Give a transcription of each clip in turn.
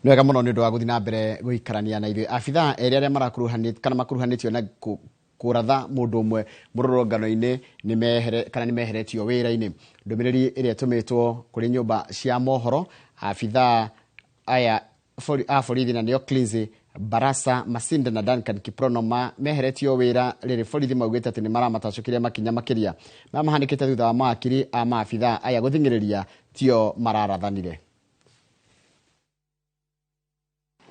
Nĩ wega mũno nĩ ũndũ wa gũthiĩ na mbere gũikarania na ithuĩ. Abithaa erĩ arĩa marakuruhanĩ kana makuruhanĩtio na kũratha mũndũ ũmwe mũrũrũngano-inĩ nĩ mehere kana nĩ meheretio wĩra-inĩ. Ndũmĩrĩri ĩrĩa ĩtũmĩtwo kũrĩ nyũmba cia mohoro, abithaa aya a borithi na nĩo Clincy Barasa Masinde na Duncan Kiprono meheretio wĩra rĩrĩ borithi maugĩte atĩ nĩ maramatacũkĩria makinya makĩria. Maya mahanĩkĩte thutha wa mawakiri a maabithaa aya gũthing'ĩrĩria tio mararathanire.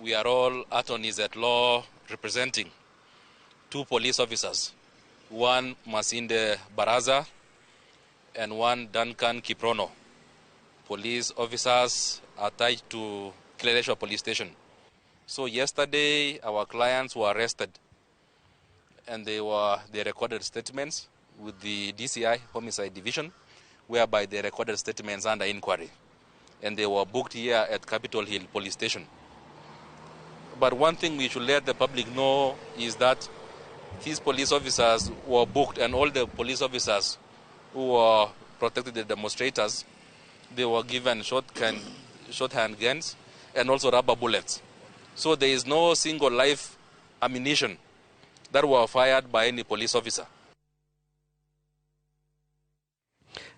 We are all attorneys at law representing two police officers, one Masinde Baraza and one Duncan Kiprono. Police officers attached to Kileleshwa Police Station. So yesterday our clients were arrested and they recorded statements with the DCI Homicide Division, whereby they recorded statements under inquiry. And they were booked here at Capitol Hill Police Station. But one thing we should let the public know is that these police officers were booked, and all the police officers who were protected the demonstrators, they were given shorthand guns and also rubber bullets. So there is no single live ammunition that were fired by any police officer.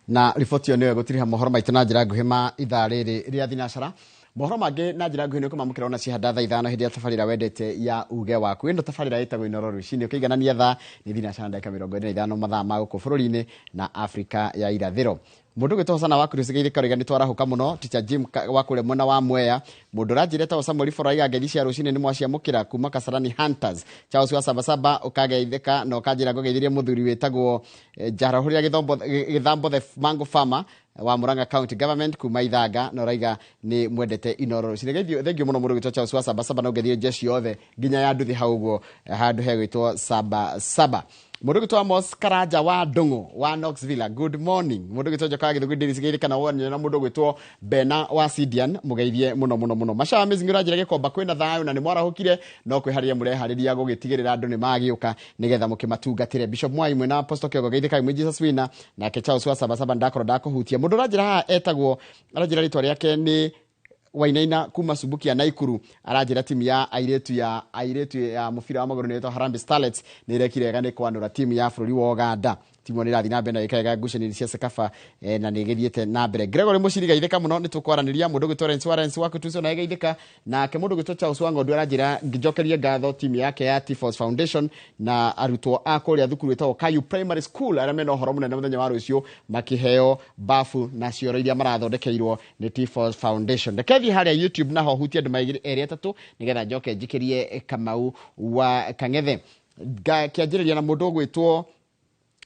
Na riboti ĩyo nĩyo ĩgũtiriha mohoro maitũ na njĩra nguhĩ ma ithaa rĩrĩ rĩa thinacara. Mohoro mangĩ na njĩra nguhĩ nĩ ũkũmamũkĩra ona cihanda thaa 5 hĩndĩ ya tabarĩra wendete ya uge waku. Ĩno tabarĩra ĩtagwo Inooro rũcinĩ, ũkĩiganania thaa nĩ thinacara ndagĩka mĩrongo ĩrĩ na ithano mathaa ma gũkũ bũrũri-inĩ na Afrika ya irathĩro. Mũndũ ũgwĩtwo Hosana wa Kũrĩcĩgĩire Karũiga nĩ twarahũka mũno. Teacher Jim wa kũrĩa mwena wa Mwea. Mũndũ ũranjĩra etagwo Samuel Boraiga, ngeithi cia rũcinĩ nĩ mwaciamũkĩra kuma Kasarani Hunters. Charles wa Sabasaba ũkageithĩka na ũkanjĩra ngũgeithĩrie mũthuri wĩtagwo Njarahũrĩra Gĩthambo the Mango Farmer wa Murang'a County Government kuma Ithanga, na ũraiga nĩ mwendete Inooro rũcinĩ. Thengiũ, thengiũ mũno mũndũ ũgwĩtwo Charles wa Sabasaba, na ũngeithie jeshi yothe nginya ya nduthi hau ũguo handũ hegwĩtwo Sabasaba. Mũndũ ũgwĩtwo Amos Karanja wa Ndung'u wa Knoxville, good morning. Mũndũ ũgwĩtwo Njoka wa Gĩthũngũri Davis Gĩithĩ kana wonye na mũndũ ũgwĩtwo Bena wa Sidian, mũgeithie mũno mũno mũno. Mashawa Amazing ũranjĩra Gĩkomba kwĩna thayũ na nĩ mwarahũkire, no kwĩharĩria mũreharĩria gũgĩtigĩrĩra andũ nĩ magĩũka nĩgetha mũkĩmatungatĩre. Bishop Mwai mwena Apostle Kĩongo Geithĩka mwĩ Jesus Wina, nake Charles wa Sabasaba ndakorwo ndakũhutia. Mũndũ ũranjĩra haha etagwo, aranjĩra rĩtwa rĩake nĩ Wainaina kuma Subukia Naikuru, aranjĩra timu ya airĩtu ya airĩtu ya mũbira wa magũrũ nĩĩtwo Harambee Starlets nĩ ĩrekire wega nĩ kwanũra timu ya bũrũri wa Uganda. Timu ĩno ĩrathiĩ na mbere na ĩka wega ngucanio cia Cecafa na nĩ ĩgĩthiĩte na mbere. Gregory Mũciri geithĩka mũno, nĩ tũkwaranĩria. Mũndũ ũgwĩtwo Lawrence Warren wa Kutuso na geithĩka, nake mũndũ ũgwĩtwo Charles wa Ng'ondu aranjĩra njokerie ngatho timu yake ya T-Force Foundation na arutwo a kũrĩa thukuru ĩtagwo Kayu Primary School arĩa mena ũhoro mũnene mũthenya wa rũciũ makĩheo bafu na cioro iria marathondekeirwo nĩ T-Force Foundation. Reke thiĩ harĩa YouTube naho hutie andũ maigĩrĩ erĩ atatũ nĩgetha njoke njikĩrie Kamau wa Kang'ethe. Ngakĩanjĩrĩria na mũndũ ũgwĩtwo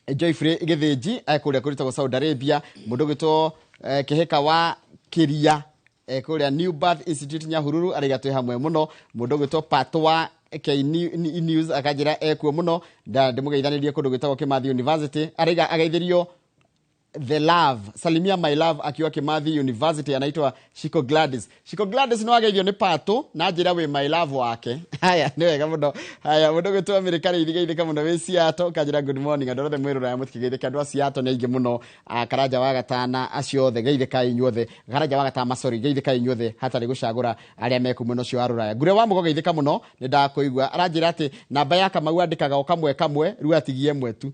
Joyfrey Gĩthĩnji, kũrĩa kũrĩtagwo Saudi Arabia, mũndũ ũgwĩtwo Kĩhĩka wa Kĩria, kũrĩa New Birth Institute Nyahururu, araiga twĩ hamwe mũno. Mũndũ ũgwĩtwo Patwa K News akanjĩra ekuo mũno, ndĩmũgeithanĩrie kũndũ gwĩtagwo Kimathi University, araiga ageithĩrio The Love, salimia my love akiwa Kimathi University, anaitwa Shiko Gladys. Shiko Gladys no ageithio nĩ Pato na njĩra wĩ my love wake. Haya, nĩ wega mũno. Haya, mũndũ ũgwĩtwo Amerika rĩ, geithĩka mũno wĩ Seattle, kanjĩra good morning. Andũ othe mwĩ Rũraya mũtikĩgeithĩke, andũ a Seattle nĩ aingĩ mũno. Karanja wa Gatana, acio othe, geithĩkai inyuothe. Karanja wa Gatama, sorry, geithĩkai inyuothe, hatarĩ gũcagũra arĩa me kuu mwena ũcio wa Rũraya. Ngure wa Mũgo geithĩka mũno, nĩ ndakũigua. Aranjĩra atĩ namba ya Kamau andĩkaga o kamwe kamwe, rĩu atigie ĩmwe tu.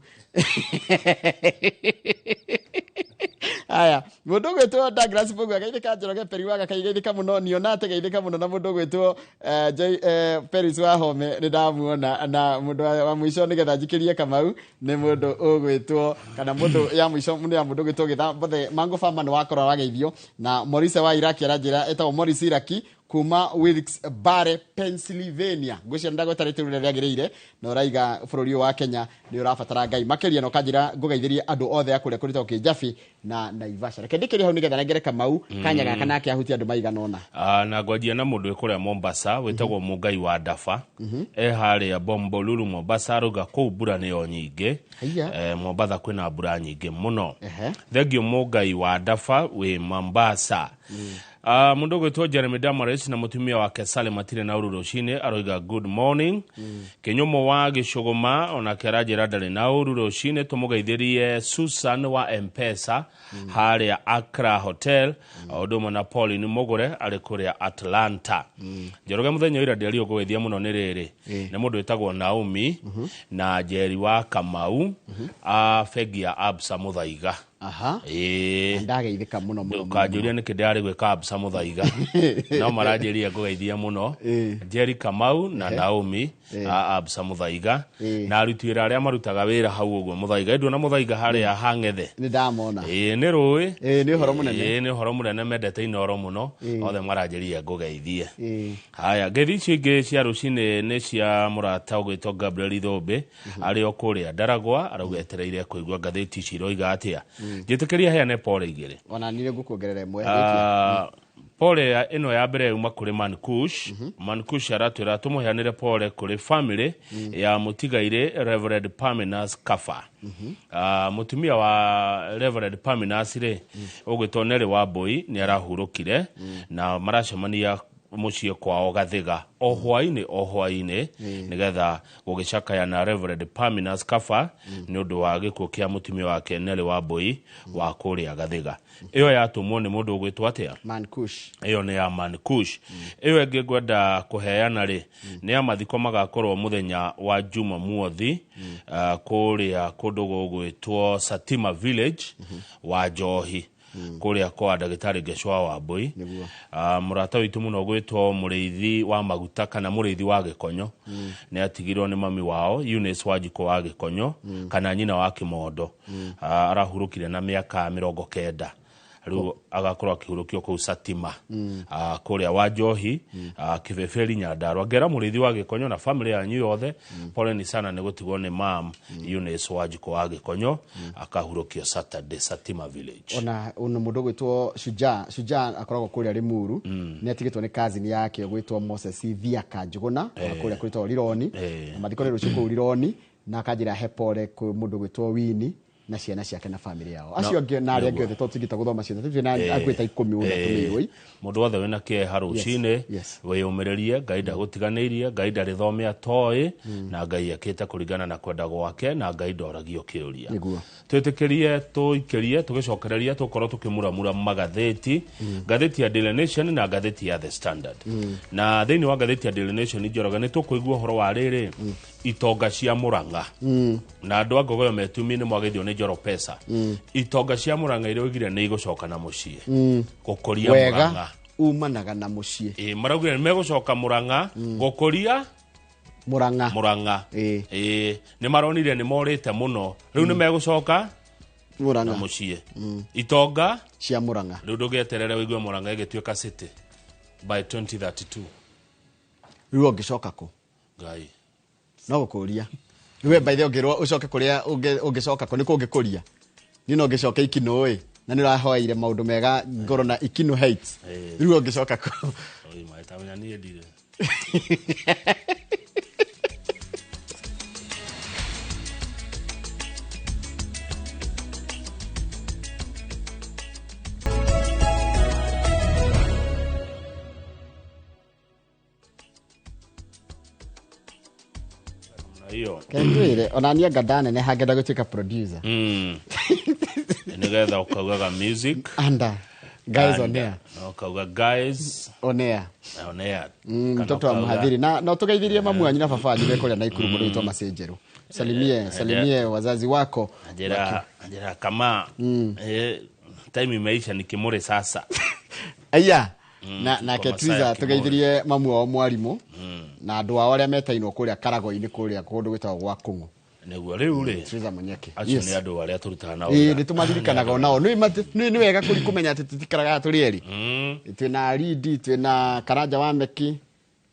Haya, mũndũ ũgwĩtwo Douglas Mbũgua geithĩka, Njoroge Peri wa Gakaĩ geithĩka mũno, Nionate geithĩka mũno, na mũndũ ũgwĩtwo Joy Peris wa Home nĩ ndamuona, na mũndũ wa mũico nĩgetha njikĩrie Kamau nĩ mũndũ ũgwĩtwo, kana mũndũ ya mũico nĩ ya mũndũ ũgwĩtwo Gĩthambo the Mango Farmer nĩ wakorwo wageithio, na Maurice wa Iraki aranjĩra etagwo Maurice Iraki kuma Wilkes Barre, Pennsylvania. Ngwĩciria ndagweta rĩtwa rĩrĩa rĩagĩrĩire, na ũraiga bũrũri ũyũ wa Kenya nĩ ũrabatara Ngai makĩria, na ũkanjĩra ngũgeithĩrie andũ othe a kũrĩa kũrĩtagwo Kĩnjabi na Naivasha. Reke ndĩkĩrie hau nĩgetha nengere Kamau kanya gaka nake ahutie andũ maigana ũna. Na ngwanjia na mũndũ wĩ kũrĩa Mombasa wĩtagwo Mũngai wa Ndaba. E harĩa Bombolulu Mombasa, arauga kũu mbura nĩyo nyingĩ. Haiya. Mombasa kwĩna mbura nyingĩ mũno. Thengiũ Mũngai wa Ndaba wĩ Mombasa. Mundu gwitwo Jeremy Damaris na mutumia wake Sally matirĩ na ũru rũcinĩ, aroiga good morning. Kĩnyũmũ wa Gĩcũgũma onake aranjĩra ndarĩ na ũru rũcinĩ. Tũmũgeithĩrie Susan wa Mpesa harĩa Accra Hotel, o ũndũ ũmwe na Pauline Mũgũre arĩ kũrĩa Atlanta. Njoroge, mũthenya ũira ndĩario ngũgeithia mũno nĩ rĩrĩ, nĩ mũndũ wĩtagwo Naomi na Njeri wa Kamau a bengi ya Absa Mũthaiga. Ĩĩ. Ndageithĩka mũno mũno mũno. Ũkanjũria nĩkĩ ndĩrarĩ gwĩka Absa Mũthaiga, no maranjĩrire ngũgeithia mũno Njeri Kamau na Naomi a Absa Mũthaiga na aruti wĩra arĩa marutaga wĩra hau ũguo Mũthaiga, ĩnduona Mũthaiga harĩa hang'ethe. Nĩ ndamona. Ĩĩ, nĩ rũĩ. Ĩĩ, nĩ ũhoro mũnene. Ĩĩ, nĩ ũhoro mũnene, mendete Inoro mũno othe, maranjĩrire ngũgeithie. Haya, ngeithi icio ingĩ cia rũcinĩ nĩ cia mũrata ũgwĩtwo Gabriel Ithũmbĩ arĩ o kũrĩa Ndaragwa, arauga etereire kũigua ngathĩti ici iroiga atĩa. Njĩtĩkĩria heane pole igĩrĩ. Ona niĩ ngũkuongerera ĩmwe. Pole ya ĩno ya mbere yuma kũrĩ Mankush. Mankush aratwĩra tũmũheanĩre pole kũrĩ family ya mũtigairĩ Reverend Parmenas Kafa. Mũtumia wa Reverend Parmenas rĩ, ũgwĩtwo Nelly Wambui, nĩ arahurũkire na maracemania mũciĩ kwao Gathiga o hwainĩ o hwainĩ nĩgetha gũgĩcakaya na Reverend Parmenas Kafa nĩ ũndũ wa gĩkuũ kĩa mũtumia wake Nelly Wambui wa kũrĩa Gathiga. Ĩyo yatũmwo nĩ mũndũ ũgwĩtwo atĩa? Mankush. Ĩyo nĩ ya Mankush. Ĩyo ĩngĩ ngwenda kũheana rĩ, nĩ ya mathiko magakorwo mũthenya wa Jumamothi kũrĩa kũndũ gũgwĩtwo Satima Village wa Njohi, kũrĩa kwa ndagĩtarĩ Ngecwa Wambui. Mũrata witũ mũno gwĩtwo mũrĩithi wa maguta kana mũrĩithi wa gĩkonyo nĩ atigirwo nĩ mami wao Eunice Wanjikũ wa gĩkonyo kana nyina wa kĩmondo. Arahurũkire na mĩaka 90. Rĩu agakorwo akĩhurũkio kũu Satima, kũrĩa wa Njohi, Kĩbĩbĩri, Nyandarua. Ngera mũrĩithi wa gĩkonyo na family yanyu yothe, poleni sana nĩ gũtigwo nĩ mam Eunice Wanjikũ wa gĩkonyo. Akahurũkio Saturday, Satima Village. Ona ona mũndũ ũgwĩtwo Shujaa, Shujaa akoragwo kũrĩa Limuru, nĩ atigĩtwo nĩ cousin yake ũgwĩtwo Moses Thiaka Njũgũna wa kũrĩa kwĩtwo Rironi. Na mathiko nĩ rũciũ kũu Rironi, na akanjĩra he pole kwĩ mũndũ ũgwĩtwo Wini na ciana ciake na family yao, acio angĩ na arĩa angĩ othe, tondũ tũtingĩhota gũthoma ciothe, tũtirĩ na akuĩ ta 10 ũguo tũmĩirwo. Mũndũ wothe wĩna kĩeha rũcinĩ, wĩyũmĩrĩrie, Ngai ndagũtiganĩirie, Ngai ndarĩ thome atoĩ, na Ngai ekĩte kũringana na kwenda gwake, na Ngai ndoragio kĩũria. Twĩtĩkĩrie tũikĩrie, tũgĩcokereria tũkorwo tũkĩmuramura magathĩti, ngathĩti ya Daily Nation na ngathĩti ya The Standard. Na thĩinĩ wa ngathĩti ya Daily Nation, Njoroge, nĩ tũkũigua ũhoro wa rĩrĩ itonga cia Mũrang'a na andũ a Ngogoyo metumi nĩ mwageithio nĩ Njoro Pesa. Itonga cia Mũrang'a iraugire nĩ igũcoka na mũciĩ gũkũria Wega Mũrang'a. umanaga na mũciĩ. Ĩ, maraugire nĩ megũcoka Mũrang'a gũkũria Mũrang'a. Mũrang'a. Ĩ. Ĩ, nĩ maronire nĩ morĩte mũno, rĩu nĩ megũcoka na Mũrang'a mũciĩ itonga cia Mũrang'a. Rĩu ndũgĩeterere ũigue Mũrang'a ĩgĩtuĩka city by 2032. Rĩu ũngĩcoka kũ? Ngai. No gũkũria rĩu we baithe, ũngĩrwo ũcoke kũrĩa ũngĩcoka kũ? Nĩ kũ ũngĩkũria? Niĩ no ngĩcoke Ikino ĩ, na nĩ ũrahoeire maũndũ mega ngoro na Ikino Heights. Rĩu ũngĩcoka kũ? Oi, maĩ tamenya niĩ ndirĩ. Na hiyo Kendwire ona niĩ anga ndaneneha ngenda gũtuĩka producer. Nĩgetha ũkaugaga music anda guys on air. Na ũkauga guys on air. On air. Mtoto wa mhadhiri, na no tugeithirie mamu wanyu na baba wanyu me kũrĩa Naikuru, mũndũ witwo Macenjerũ. Salimie, salimie wazazi wako. Njĩra kama time imeisha nikimure sasa. Aya, na nake kwa masaa ya Triza Kimori. tugeithirie mamu wao mwarimũ na andũ ao arĩa metainwo kũrĩa Karago-inĩ, kũrĩa kũndũ gwĩtagwo gwa Kũng'ũ. Nĩguo rĩu rĩ Triza Munyeke. Acio nĩ andũ arĩa tũrutaga nao Ĩĩ, wĩra. nĩ tũmaririkanaga onao. Nĩ wega kũri kũmenya atĩ tũtikaraga tũrĩ erĩ. Twĩna Ridi, twĩna Karanja wa Meki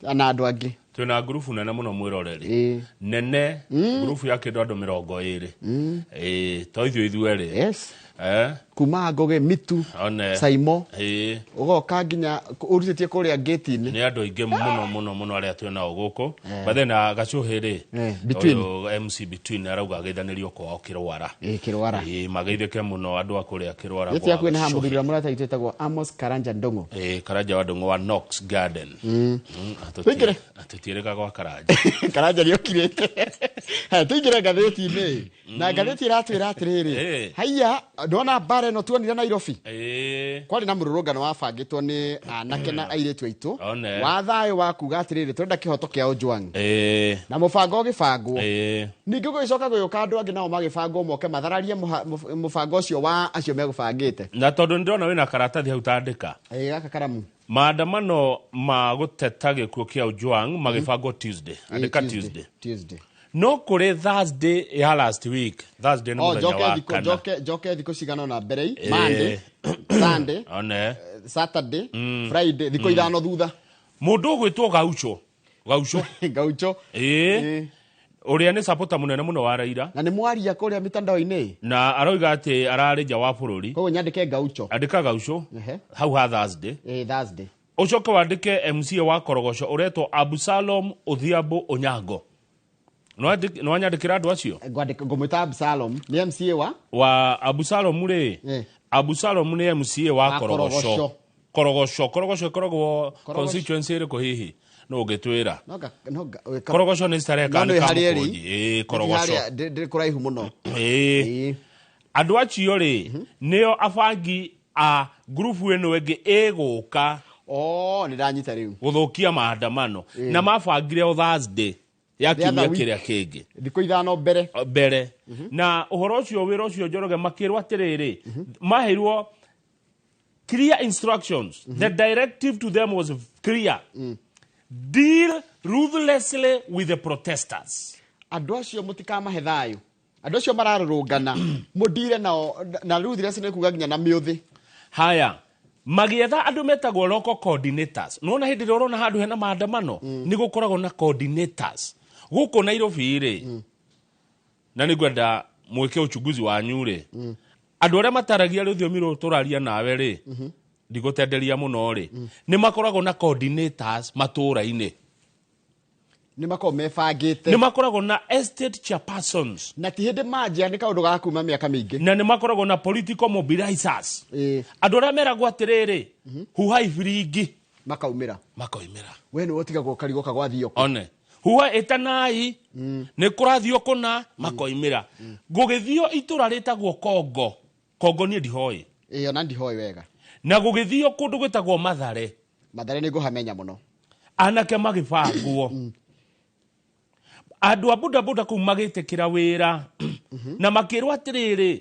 na andũ angĩ. Twĩna ngurubu nene mũno mwĩroreri. Ĩĩ. Nene ngurubu ya kĩndũ andũ 20. Ĩĩ, to ithuĩ ithuerĩ. Yes. Eh, Kuma Ngũgĩ, Mitu, one. Saimo, Ĩĩ. ũgoka nginya ũrutĩtie kũrĩa ngĩti-inĩ. Nĩ andũ aingĩ mũno mũno mũno arĩa twĩ nao gũkũ. But then Gacuhĩ rĩ, Between. ũyũ MC Between arauga ageithanĩrio kwao Kĩrwara. Ĩĩ, Kĩrwara. Ĩĩ, mageithĩke mũno andũ a kũrĩa Kĩrwara Gĩti gwa hakuhĩ na haha Gacuhĩ. mũthuri ũrĩa mũrata witũ wĩtagwo Amos Karanja Ndung'u. Ĩĩ, Karanja wa Ndung'u wa Knox Garden. Tũingĩre. Atũtiĩrĩga gwa Karanja. Karanja nĩ okirĩte. Haya, tũingĩre ngathĩti-inĩ. Na ngathĩti ĩratwĩra atĩrĩrĩ, haiya, ndona mbara ĩno tuonire Nairobi. Ĩĩ. Kwarĩ na mũrũrũngano wabangĩtwo nĩ anake na airĩtu aitũ One. wa thayũ wa kuga atĩrĩrĩ, tũrenda kĩhoto kĩa Ojwang. Ĩĩ. Na mũbango ũgĩbangwo. Ĩĩ. Ningĩ gũgĩcoka gũgĩũka andũ angĩ nao magĩbangwo moke mathararie mũbango ũcio wa acio megũbangĩte. Na tondũ nĩndĩrona wĩna karatathi hau tandĩka. Ĩĩ, gaka karamu. Maandamano ma gũteta gĩkuũ kĩa Ojwang magĩbangwo Tuesday. Andĩka Tuesday. Tuesday. No kũrĩ Thursday ya last week. Thursday nĩ Oh, mũthenya njoke wa thikũ kana. njoke thikũ cigana ũna mbere i Monday, Sunday, One. Saturday, Friday, thikũ 5 thutha. Mũndũ ũgwĩtwo Gaucho. Gaucho. Gaucho. Ĩĩ. Ũrĩa nĩ supporter mũnene mũno wa Raila. Na nĩ mwaria kũrĩa mitandao-inĩ. Na aroiga atĩ ararĩ nja wa bũrũri. Koguo nyandĩke Gaucho. Andĩka Gaucho. Ehe. Hau ha Thursday. Ĩĩ, Thursday. Ũcoke wandĩke MCA wa Korogoco ũretwo Absalom Odhiambo Onyango. Nĩwanyandĩkĩra andũ acio? Ngwandĩka ngũmwĩta Absalom. Nĩ MCA wa? Wa Absalom rĩ. Absalom nĩ MCA wa Wa Korogoco. Korogoco. Korogoco, Korogoco ĩkoragwo Korogoco. constituency ĩrĩkũ hihi? No ũngĩtwĩra. No nga no nga wĩka- Korogoco nĩ starehe No kana nĩ nĩ harĩa Kamũkũnji? ĩrĩ. Ĩĩ, Korogoco. Harĩa ndĩ kũraihu mũno. Ĩĩ. Ĩĩ. Andũ acio rĩ, nĩo abangi a ngurubu ĩno ĩngĩ ĩgũka Oh, nĩ ndanyita rĩu. gũthũkia maandamano. Na mabangire o Thursday ya The other kiumia week. kĩrĩa kĩngĩ. Thikũ 5 mbere. Mbere. Na ũhoro ũcio wĩra ũcio Njoroge makĩrwo atĩrĩrĩ, maheirwo clear instructions. The directive to them was clear. Deal ruthlessly with the protesters. Andũ acio mũtikamahe thayũ. Andũ acio mararũrũngana mũndire nao na ruthless nĩ kuga nginya na mĩũthĩ. Haya, magĩetha andũ metagwo local coordinators. Nĩwona hĩndĩ ĩrĩa ũrona handũ hena maandamano, nĩ gũkoragwo na coordinators. Gũkũ Nairobi rĩ, na nĩngwenda mwĩke uchunguzi wanyu rĩ, andũ arĩa mataragia rũthiomi rũrũ tũraria nawe rĩ, ndigũtenderia mũno rĩ, nĩ makoragwo na coordinators matũũra-inĩ. Nĩ makoragwo mebangĩte. Nĩ makoragwo na estate chairpersons. Na ti hĩndĩ manjia nĩ kaũndũ ga kuma mĩaka mĩingĩ. Na nĩ makoragwo na political mobilizers. Andũ arĩa meragwo atĩrĩrĩ, huhai biringi. Makaumĩra. Makoimĩra. We nĩwe ũtigagwo ũkarigwo kagwathio kũ. One. Huha ĩtanai, nĩ kũrathio kũna, makoimĩra. Gũgĩthio itũra rĩtagwo Kongo. Kongo niĩ ndihoĩ. Ĩĩ, ona ndihoĩ wega. Na gũgĩthio kũndũ gwĩtagwo Mathare. Mathare nĩ ngũhamenya mũno. Anake magĩbangwo. Andũ a bodaboda kũu magĩtĩkĩra wĩra. Na makĩrwo atĩrĩrĩ,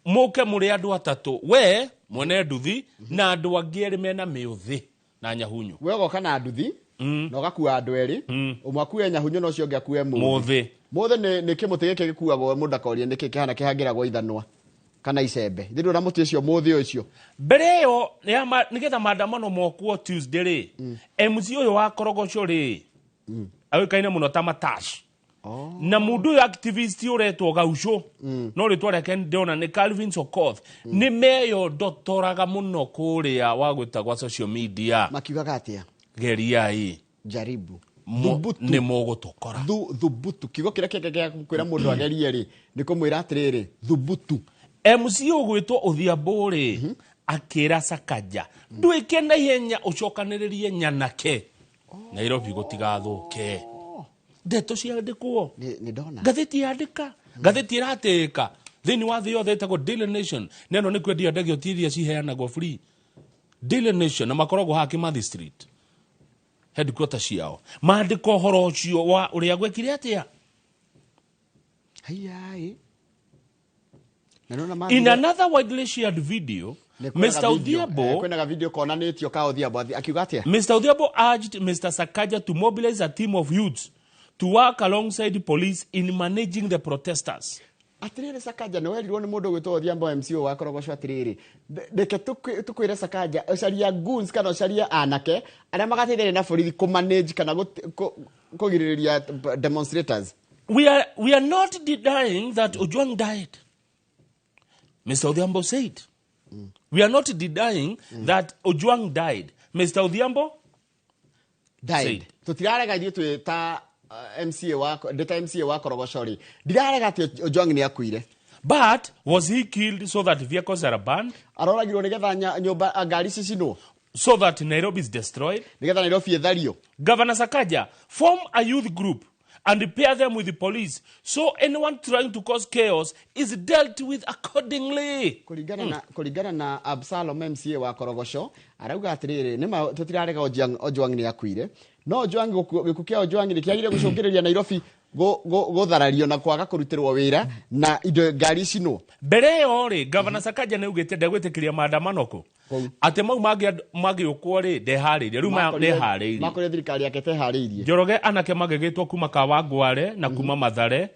mũke mũrĩ andũ atatũ, we mwene nduthi na andũ angĩ erĩ mena mĩũthĩ na nyahunyu. We ũgoka na nduthi, na ũgakua andũ erĩ, ũmwe akue nyahunyu na ũcio ũngĩ akue mũthĩ. Mũthĩ. Mũthĩ nĩ kĩmũtĩ gĩkĩ gĩkuagwo mũndũ akoria nĩkĩ kĩhana kĩhangĩragwo ithanwa kana icembe. Ithe ndũrona mũtĩ ũcio mũthĩ ũcio. Mbere ĩyo, nĩgetha maandamano mokwo Tuesday rĩ, MC ũyũ wa Korogoco rĩ, oĩkaine mũno ta Matash. Na mũndũ ũyũ activist ũretwo Gaucho, no rĩtwa rĩake ndĩrona nĩ Calvin Sokoth, nĩ meyondotoraga mũno kũrĩa wa gwĩtagwa social media. Makiugaga atĩa? Geriai. Jaribu. Thubutu. Nĩ mũgũtũkora. Thubutu. Kiugo kĩrĩa kĩngĩ gĩa kwĩra mũndũ agerie rĩ, nĩ kũmwĩra atĩrĩrĩ, thubutu. MC ũgwĩtwo Odhiambo rĩ, akĩra Sakaja, ndwĩke na ihenya ũcokanĩrĩrie nyanake. Nairobi gũtigathũke. Ndeto ciandĩkwo. Nĩ ndona. Ngathĩti yandĩka. Ngathĩti ĩratĩĩka. Thĩinĩ wa thĩ yothe ĩtagwo Daily Nation. Na ĩno nĩ kwendia ndegio ti iria ciheanagwo free. Daily Nation na makoragwo haha Kimathi Street. Headquarter ciao. Maandĩka ũhoro ũcio wa ũrĩa gwekire atĩa? Haiya. Na nona In mathire- another widely shared video, Nĩ kwĩnaga Mr. video, Odhiambo kwĩnaga video konanĩtio ka Odhiambo akiuga atĩa? Mr. Odhiambo urged Mr. Sakaja to mobilize a team of youths to work alongside police in managing the protesters. Atiriri, Sakaja, nĩ werirwo nĩ mũndũ ũgwĩtwo Odhiambo, MCO wa Korogoco, atiriri, reke tũkwĩre Sakaja, ũcaria goons kana ũcarie anake arĩa magateithĩrĩria na borithi kũ-manage kana kũgirĩrĩria demonstrators. We are not denying that Ojwang died, Mr. Odhiambo said. We are not denying that Ojwang died, Mr. Odhiambo died. Said. Tũtirarega ithuĩ twĩ ta MCA wa, ndĩ ta MCA wa Korogoco rĩ, ndirarega atĩ Ojwang nĩ akuire. But was he killed so that vehicles are banned? Aroragirwo nĩgetha nyũmba, ngari cicinwo? So that Nairobi is destroyed? Nĩgetha Nairobi ĩthario? Governor Sakaja, form a youth group and pair them with the police so anyone trying to cause chaos is dealt with accordingly. Kũringana na Absalom, MCA wa Korogoco, arauga atĩrĩrĩ, nĩma tũtirarega Ojwang nĩ akuire, no Ojwang gĩkuũ kĩa Ojwang nĩ kĩagire gũcũngĩrĩria Nairobi gũtharario na kwaga kũrutĩrwo wĩra na indo, ngari icinwo. Mbere ĩyo rĩ, Governor Sakaja nĩ augĩte ndegwĩtĩkĩria maandamano kũ. Kũu. Atĩ mau mangĩũkwo rĩ, ndeharĩirie rĩu maya ndeharĩirie. Makorire thirikari yake teharĩirie. Njoroge, anake magĩgĩtwo kuma Kawangware na kuma Mathare,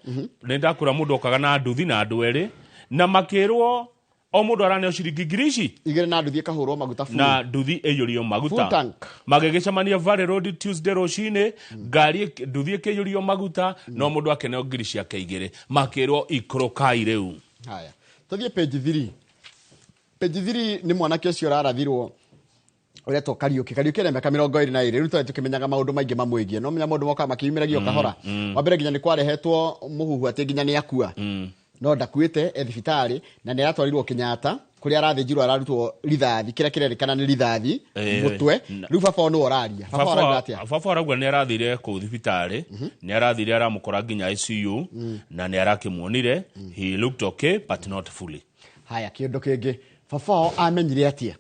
nĩ ndakũra mũndũ okaga na nduthi na andũ erĩ, na makĩrwo o mũndũ araneo ciringi ngiri ici 2 na nduthi ĩkahũrwo maguta full. Na nduthi ĩiyũrio maguta. Full tank. Magĩgĩcemania Valley Road Tuesday rũcinĩ, ngari nduthi ĩkĩiyũrio maguta, no mũndũ akeneo ngiri ciake 2, makĩrwo ikũrũkai rĩu. Haya, tũthiĩ page 3. Page 3 nĩ mwanake ũcio ũrarathirwo ũretwo Kariũki. Kariũki ena mĩaka 22. Rĩu tũrĩ tũkĩmenyaga maũndũ maingĩ mamwĩgiĩ, no menya maũndũ mokaga makĩyumĩragia o kahora. Wa mbere, nginya nĩ kwarehetwo mũhuhu atĩ nginya nĩ akua, no ndakuĩte, e thibitarĩ na nĩ aratwarirwo Kenyatta kũrĩa arathĩnjirwo, ararutwo rithathi, kĩrĩa kĩrerĩkana nĩ rithathi mũtwe. Rĩu baba wao nĩwe ũraria. Baba wao arauga atĩa? Baba arauga nĩ arathire kũu thibitarĩ, nĩ arathire aramũkora nginya ICU na nĩ arakĩmuonire. He looked okay but not fully. Haya, kĩũndũ kĩngĩ, baba wao amenyire atĩa?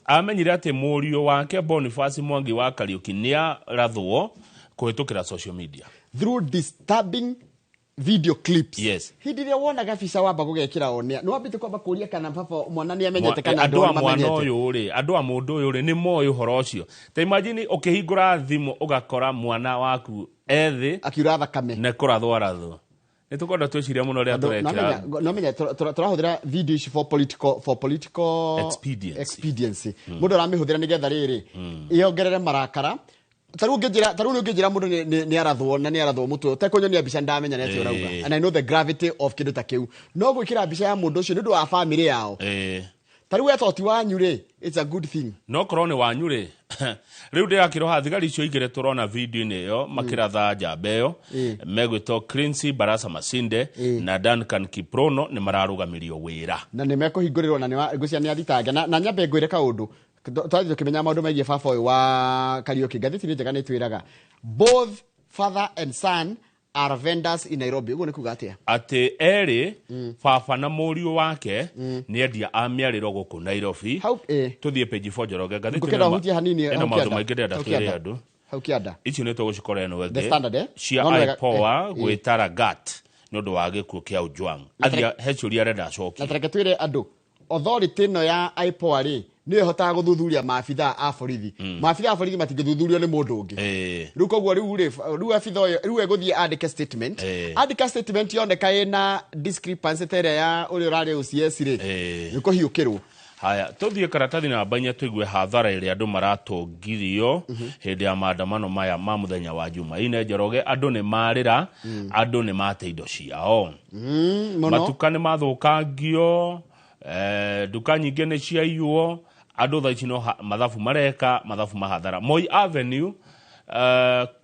Amenyire atĩ mũriũ wake Boniface Mwangi wa Kariũki nĩ arathwo kũhĩtũkĩra social media. Through disturbing video clips. Yes. Hĩndĩ ĩrĩa wonaga bica wamba gũgekĩra onia, nĩ wambĩte kwamba kũria kana baba mwana nĩ amenyete kana andũ a andũ mwana mamenyete. Ũyũ rĩ, andũ a mũndũ ũyũ rĩ, nĩ moĩ ũhoro ũcio. Ta imagine ũkĩhingũra thimũ ũgakora mwana waku ethĩ akiura thakame nĩ kũrathwo arathwo. Nĩ tũkwenda twĩciria mũno rĩrĩa tũrekĩra. Nomenya tũrahũthĩra video ici for political Expediency. Expediency. Mũndũ aramĩhũthĩra nĩgetha rĩrĩ ĩongerere marakara. Ta rĩu nĩ ũngĩnjĩra mũndũ nĩ arathwo na nĩ arathwo mũtwe, ũtekũnyonia mbica, ndamenya nĩ atĩa ũrauga. And I know the gravity of kĩndũ ta kĩu, no gwĩkĩra mbica ya mũndũ ũcio nĩ ũndũ wa family yao, ta rĩu weta ũti wanyu rĩ, it's a good thing. No korwo nĩ wanyu rĩ, rĩu ndĩrakĩroha thigari icio igĩrĩ tũrona video-inĩ ĩyo makĩratha njamba ĩyo, megwĩtwo Clincy Barasa Masinde na Duncan Kiprono, nĩ mararũgamirio wĩra. Na nĩ mekũhingũrĩrwo na ngwĩciria nĩ athitange na nyambe ngwĩre kaũndũ. Twathiĩ tũkĩmenya maũndũ megiĩ baba ũyũ wa Kariũki, ngathĩti nĩ njega, nĩ twĩraga both father and son are vendors in Nairobi. Ũguo nĩ kuga atĩa? Atĩ erĩ, baba na mũriũ wake, nĩ endia a mĩarĩro gũkũ Nairobi. Hau. Tũthiĩ page 4, Njoroge, ngathĩti Ngũkĩenda ũhutie hanini ĩna hau maũndũ kĩanda. maingĩ ndĩrenda Hau twĩre kĩanda. andũ. Hau kĩanda. Icio nĩ tũgũcikora ĩno The ĩngĩ Standard, eh? cia No, no, IPOA gwĩta Lagat nĩ ũndũ wa gĩkuũ kĩa Ojwang. Athia he ciũria arenda Na acokie. tareke twĩre andũ, authority ĩno ya IPOA rĩ, nĩyo ĩhotaga gũthuthuria maabithaa a borithi. Maabithaa a borithi matingĩthuthurio nĩ mũndũ ũngĩ. Rĩu koguo rĩu rĩ, rĩu abitha ũyũ rĩu egũthiĩ andĩke statement. Andĩka statement, yoneka ĩna discrepancy ta ĩrĩa ya ũrĩa ũrarĩ OCS rĩ, nĩ kũhiũkĩrwo. Haya, tũthiĩ karatathi namba 4 tũigue hathara ĩrĩa andũ maratũngirio hĩndĩ ya maandamano maya ma mũthenya wa Jumaine. Njoroge, andũ nĩ marĩra, andũ nĩ mate indo ciao. Mũno. Matuka nĩ mathũkangio, nduka nyingĩ nĩ ciaiywo. Andũ thaa ici no mathabu mareka, mathabu mahathara. Moi Avenue,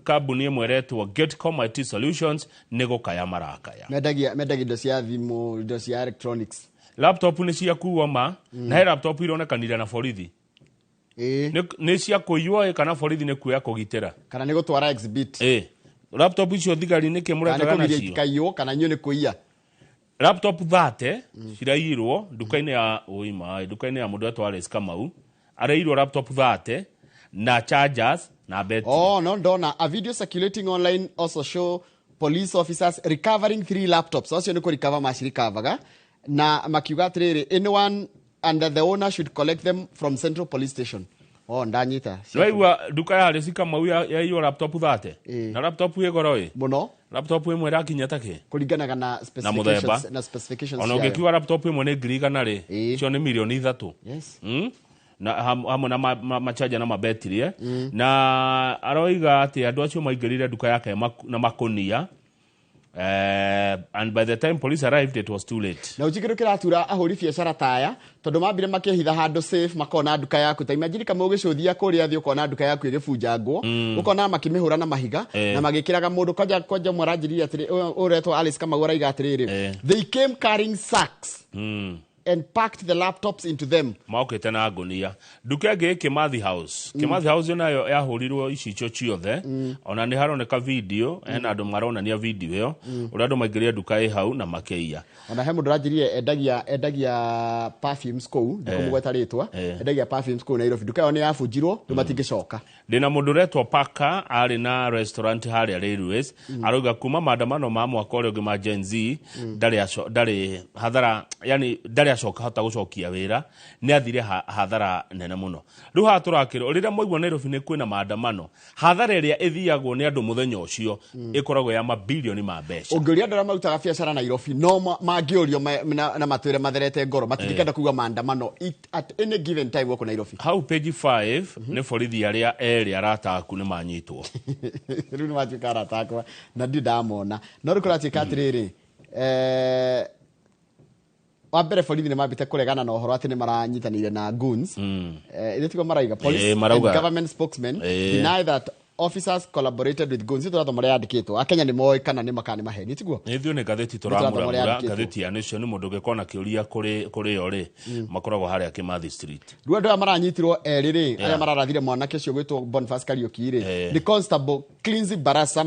kambuni ĩmwe ĩretwo Getcom IT Solutions nĩ gũkaya marakaya. Mendagia indo cia thimũ, indo cia electronics. Laptop nĩ ciakuo ma, na he laptop ironekanire na borithi. Nĩ cia kũiywo ĩ, kana borithi nĩ kuoya kũgitĩra? Kana nĩ gũtwara exhibit. Ĩ, laptop icio thigari nĩkĩ Kana nĩ mũrekaga kũgiria nacio? itikaiywo, kana inyuĩ nĩ kũiya. Laptop 30 ciraiyirwo nduka-inĩ ya ũima, nduka-inĩ ya mũndũ etwo Alice Kamau, araiyirwo laptop 30 na chargers na betri. Oh, no ndona a video circulating online also show police officers recovering three laptops. Acio nĩ kũrecover macirikavaga na makiuga atĩrĩrĩ, anyone under the owner should collect them from Central Police Station. Oh, ndanyita. Nĩwaigua nduka ya Alice Kamau yaiywo laptop 30? Ĩĩ. Na laptop ĩ goro ĩ? Mũno. Laptop ĩmwe ĩrakinya ta kĩ? Kũringanaga na Na mũthemba. specifications, na specifications Ona ciayo. ũngĩkiuga laptop ĩmwe nĩ 100,000 rĩ, Ĩĩ. icio nĩ 3 milioni. Yes. Na hamwe na machaja na mabetiri, eh? Na aroiga atĩ andũ acio maingĩrire nduka yake na makonia, and by the time police arrived, it was too late. Na ũnjikĩrũ kĩratura ahũri biacara taya, tondũ mambire makĩhitha handũ safe, makona nduka yaku. Ta imagine kama ũgĩcũthia kũrĩa thĩ, ũkona nduka yaku ĩgĩbunjangwo, ũkona makĩmĩhũra na mahiga na magĩkĩraga mũndũ kwanja ũmwe aranjĩrire atĩrĩ, ũyũ ũretwo Alice Kamau araiga atĩrĩrĩ, they came carrying sacks and packed the laptops into them. Mokĩte na ngũnia. Nduka ĩngĩ ĩ Kimathi House. Kimathi House nayo yahũrirwo icicio ciothe. Ona nĩ haroneka video, hena andũ maronania video ĩyo ũrĩa andũ maingĩrire nduka ĩ hau na makĩiya. Ona he mũndũ ũranjĩrire endagia perfumes kũu, ndikũmũgweta rĩtwa, endagia perfumes kũu Nairobi. Nduka ĩyo nĩ yabunjirwo, rĩu matingĩcoka. Ndĩna mũndũ ũretwo Paka, arĩ na restaurant harĩa Railways, arauga kuma maandamano ma mwaka ũrĩa ũngĩ ma Gen Z ndarĩ hathara, yani ndarĩ acoka hota gũcokia wĩra, nĩ athire hathara nene mũno. Rĩu haha tũrakĩrwo, rĩrĩa mwaigua Nairobi nĩ kwĩna maandamano, hathara ĩrĩa ĩthiagwo nĩ andũ mũthenya ũcio ĩkoragwo ya mabilioni ma mbeca. Ũngĩũria andũ arĩa marutaga biacara Nairobi, no mangĩũrio na matwĩre matherete ngoro, matingĩkenda kuga maandamano at any given time gũkũ Nairobi. Hau page 5 nĩ borithi arĩa erĩ arata aku nĩ manyitwo. Rĩu nĩ matuĩka arata akwa na ndirĩ ndamona. No rĩu kũratuĩka atĩrĩrĩ, wa mbere borithi nĩ mambĩte kũregana na ũhoro atĩ nĩ maranyitanĩire na goons. Ithe tiguo maraiga police Eh, marauga. and government spokesmen Eh. deny that officers collaborated with goons. Itũ tũrathoma ũrĩa yandĩkĩtwo. Akenya nĩ moĩ kana nĩ makana nĩ maheni, tiguo? Nĩ ithuĩ nĩ ngathĩti Nĩ tũrathoma ũrĩa tũramũramũra. yandĩkĩtwo. Ngathĩti ya Nation, mũndũ ũngĩkorwo na kĩũria kũrĩ yo rĩ, makoragwo harĩa Kimathi Street. Rĩu andũ aya maranyitirwo erĩ rĩ, arĩa mararathire mwanake ũcio gwĩtwo Boniface Kariuki rĩ, nĩ Constable Clincy Barasa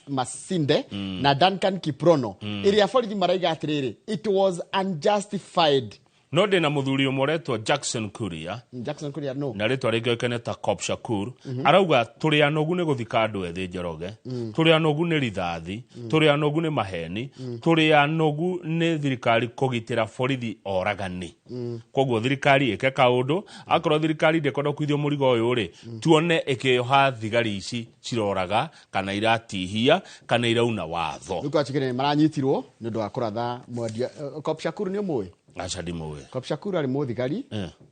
Masinde na Duncan Kiprono, ĩrĩa borithi maraiga atĩrĩrĩ, it was unjustified. No ndĩna mũthuri ũmwe ũretwo Jackson Kuria. Jackson Kuria, no. Na rĩtwa rĩngĩ oĩkaine ta Cop Shakur, arauga tũrĩ anogu nĩ gũthika andũ ethĩ Njoroge, tũrĩ anogu nĩ rithathi, tũrĩ anogu nĩ maheni, tũrĩ anogu nĩ thirikari kũgitĩra borithi oragani. Koguo thirikari ĩke kaũndũ. Akorwo thirikari ndĩkwenda kuithio mũrigo ũyũ rĩ, tuone ĩkĩoha thigari ici ciroraga kana iratihia kana irauna watho. Rĩu kwachikire maranyitirwo nĩ ũndũ wa kũratha mwendia. Cop Shakur nĩ ũmũĩ? Aca, ndimũĩ. Cop Shakur arĩ mũthigari,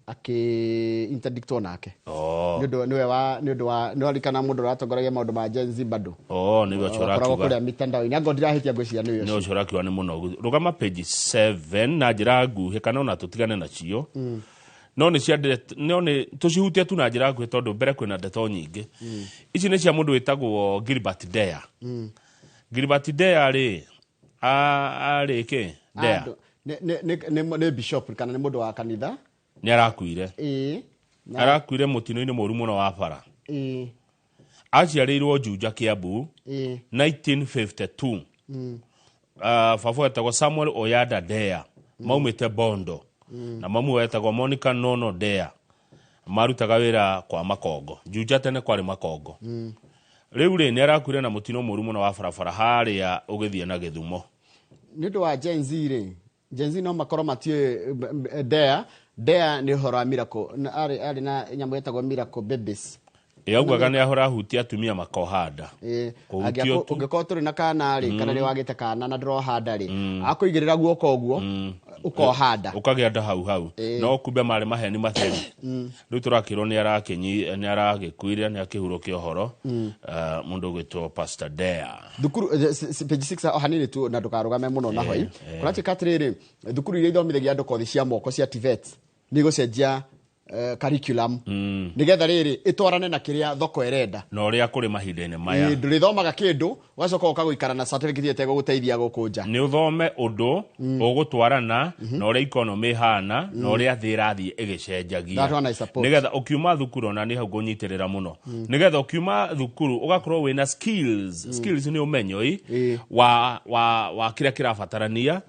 akĩ interdictwo nake Oh. nĩ ũndũ nĩwe wa nĩ ũndũ wa nĩ warikana mũndũ ũratongoragia maũndũ ma Gen Z bado. Oh, nĩwe ũcio Akoragwo ũrakiuga. kũrĩa mitandao-inĩ, angorwo ndirahĩtia, ngwĩciria nĩwe Nĩ ũcio. ũcio ũrakiuga nĩ mũnogu. Rũgama page 7 na njĩra nguhĩ, kana ona tũtigane nacio, no nĩ cia no nĩ tũcihutie tu na njĩra nguhĩ, tondũ mbere kwĩna ndeto nyingĩ. Ici nĩ cia mũndũ wĩtagwo Gilbert Deya. Gilbert Deya rĩ, arĩ kĩ Deya? Andũ- nĩ bishop kana nĩ mũndũ wa kanitha. Nĩ arakuire. Ĩĩ Arakuire mũtino-inĩ mũru mũno wa bara. Aciarĩirwo Juja, Kiambu, 1952. Baba wetagwo Samuel Oyada Deya, maumĩte Bondo, na mamu wetagwo Monica Nono Deya, marutaga wĩra kwa Makongo. Juja tene kwarĩ Makongo. Rĩu rĩ, nĩ arakuire na mũtino mũru mũno wa barabara harĩa ũgĩthiĩ na Gĩthumo. Nĩ ũndũ wa Gen Z rĩ, Gen Z no makorwo matiũĩ Dea. Dea nĩ ũhoro wa miracle. Arĩ na nyamũ ĩtagwo Miracle Babies. Yaugaga nĩ ahũrahutia atumia makoha nda. Kũhutio tu. Ũngĩkorwo tũrĩ na kana rĩ, kana nĩ wagĩte kana na ndũroha nda rĩ, akũigĩrĩra guoko ũguo, ũkoha nda. Ũkagĩa nda hau hau. No kumbe marĩ maheni matheri. Rĩu tũrakĩrwo nĩ aragĩkuire, nĩ akĩhurũkia ũhoro, mũndũ ũgwĩtwo Pastor Dea. Thukuru, page 6 o hanini tu, na ndũkarũgame mũno na hoi. Kũratuĩka atĩrĩrĩ, thukuru iria ithomithagia andũ kothi cia moko cia TVET nĩ igũcenjia curriculum nĩgetha rĩrĩ ĩtwarane na kĩrĩa thoko ĩrenda. Na ũrĩa kũrĩ mahinda-inĩ maya. Ĩĩ, ndũrĩthomaga kĩndũ ũgacoka ũka gũikara na certificate ĩtegũgũteithia gũkũ nja. Nĩ ũthome ũndũ ũgũtwarana na ũrĩa economy ĩhana na ũrĩa thĩ ĩrathiĩ ĩgĩcenjagia. That one I support. Nĩgetha ũkiuma thukuru, ona nĩ hau ngũnyitĩrĩra mũno, nĩgetha ũkiuma thukuru ũgakorwo wĩna skills. Skills nĩ ũmenyo ĩ wa kĩrĩa kĩrabatarania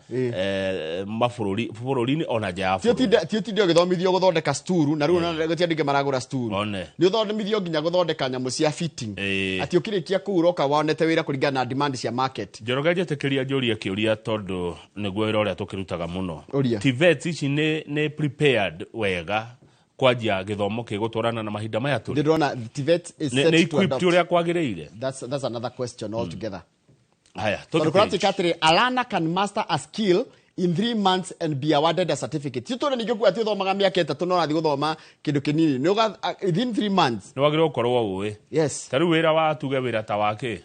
mabũrũri bũrũri-inĩ ona nja ya Ti bũrũri. ũtinde ũgĩthomithio gũthondeka sturu, na rĩu ona gũtirĩ andũ aingĩ maragũra sturu. One. Nĩ ũthomithio nginya gũthondeka nyamũ cia fitting, atĩ ũkĩrĩkia kũu ũroka wonete wĩra kũringana na demand cia market. Njoroge, njĩtĩkĩria njũrie kĩũria, tondũ nĩguo wĩra ũrĩa tũkĩrutaga mũno. Ũria. TVET ici nĩ prepared wega Kwanjia gĩthomo gĩgũtwarana na mahinda maya tũrĩ. Ndĩrona TVET is Nĩ set nĩ to equipped adopt. ũrĩa kwagĩrĩire. That's another question altogether. Haya, Tondũ tũthiĩ kũratuĩka page. atĩrĩ, a learner can master a skill in 3 months and be awarded a certificate. Ti tũrĩ ningĩ kuga atĩ ũthomaga mĩaka 3 no ũrathiĩ gũthoma kĩndũ kĩnini. Nĩ within 3 months. Nĩ wagĩrĩirwo gũkorwo ũĩ. Yes. Ta rĩu wĩra wa, tuge wĩra ta wa kĩ?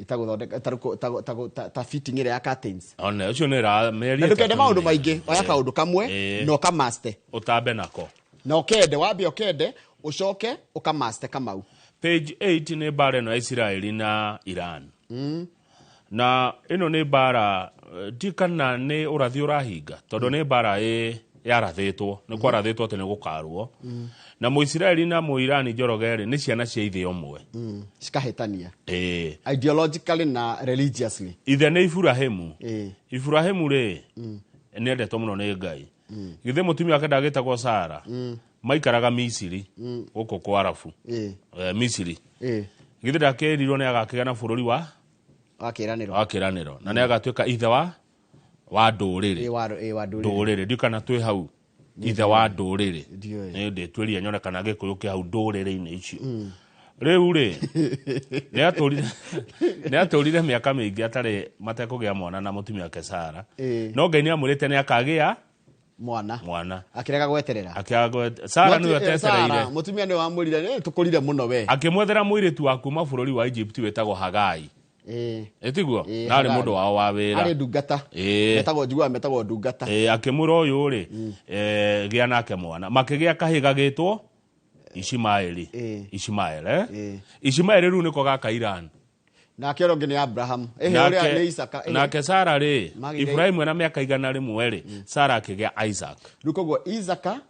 Ta gũthondeka ta fitting ĩrĩa ya curtains. One ũcio nĩ ra mĩeri Na ndũkende 3 maũndũ maingĩ, oya kaũndũ kamwe na ũkamaste. Ũtambe nako. Na ũkende, wambe ũkende, ũcoke ũkamaste kamau. Page 8 nĩ mbara ĩno ya Isiraeli na Iran. Na ĩno nĩ mbara ti kana nĩ ũrathi ũrahinga, tondũ nĩ mbara ĩ yarathĩtwo, nĩ kwarathĩtwo atĩ nĩ gũkarwo. Na Mũisiraeli na Mũirani, Njoroge rĩ, nĩ ciana cia ithe ũmwe. Cikahĩtania. Ĩĩ. Ideologically na religiously. Ithe nĩ Iburahĩmu. Iburahĩmu rĩ, nĩ endetwo mũno nĩ Ngai. Githĩ mũtumia wake ndagĩtagwo Sara? Maikaraga Misiri, gũkũ kwa Arabu. Misiri. Githĩ ndakĩrirwo nĩ agakĩgĩa na bũrũri wa Wa kĩĩranĩro. Wa kĩranĩro, na nĩ agatuĩka ithe wa ndũrĩrĩ. Ĩ, wa ndũrĩrĩ. Ndũrĩrĩ, ndiũ kana twĩ hau, ithe wa ndũrĩrĩ. Ndiũĩ. Nĩ ndĩtuĩria nyone kana Gĩkũyũ kĩ hau ndũrĩrĩ-inĩ icio. Rĩu rĩ, nĩ atũrire mĩaka mĩingĩ atarĩ, matekũgĩa mwana na mũtumia wake Sara. No Ngai nĩ amwĩrĩte nĩ akagĩa mwana. Mwana. Akĩrega gweterera. Sara nĩwe Sara, atetereire. Mũtumia nĩwe wamwĩrire, "Tũkũrire mũno we." Akĩmwethera mũirĩtu wa kuma bũrũri wa Egypt wĩtagwo Hagai. Ĩtiguo? Na arĩ Hagari. Mũndũ wao wa wĩra. Arĩ ndungata. Metagwo, njiguaga metagwo ndungata. Ĩĩ, akĩmwĩra ũyũ rĩ, gĩa nake mwana, makĩgĩa kahĩ gagĩtwo Ishimaeli. Ishimael, eh? Ishimaeli rĩu nĩko gaka Iran. Nake ũrĩa ũngĩ nĩ Abraham. Ĩhĩ, ũrĩa nĩ Isaka. Nake Sara rĩ, Ibrahimu ena mĩaka 100 rĩ, Sara akĩgĩa Isaac. Rĩu koguo Isaka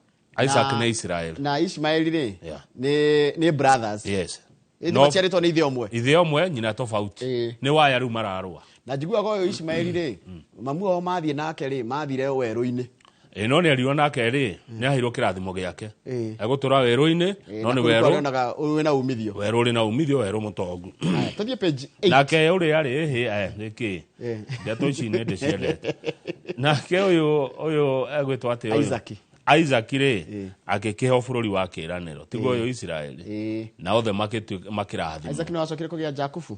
Isaac nĩ Israel. Na Ishmaeli rĩ, nĩ brothers. Yes. Ĩndĩ maciarĩtwo nĩ ithe ũmwe. Ithe ũmwe, nyina tofauti. Nĩ waya rĩu mararũa. Na njiguaga ũyũ Ishmaeli rĩ, mamu wao mathiĩ nake rĩ, mathire werũ-inĩ. Ĩ, no nĩ erirwo nake rĩ, nĩ aheirwo kĩrathimo gĩake. Egũtũra werũ-inĩ, no Na nĩ kũu werũ arĩonaga wĩna umithio. Werũ ũrĩ na umithio, werũ mũtongu. Haya, tũthiĩ page 8. Nake ũrĩa rĩ, ĩhĩ, nĩkĩ ndeto ici nĩ ndĩciendete. Nake ũyũ egwĩtwo atĩ ũyũ? Isaac. Isaac rĩ, agĩkĩheo bũrũri wa kĩĩranĩro, tiguo ũyũ Isiraeli? Na othe makĩrathimwo. Isaac nĩ wacokire kũgĩa Jakubu.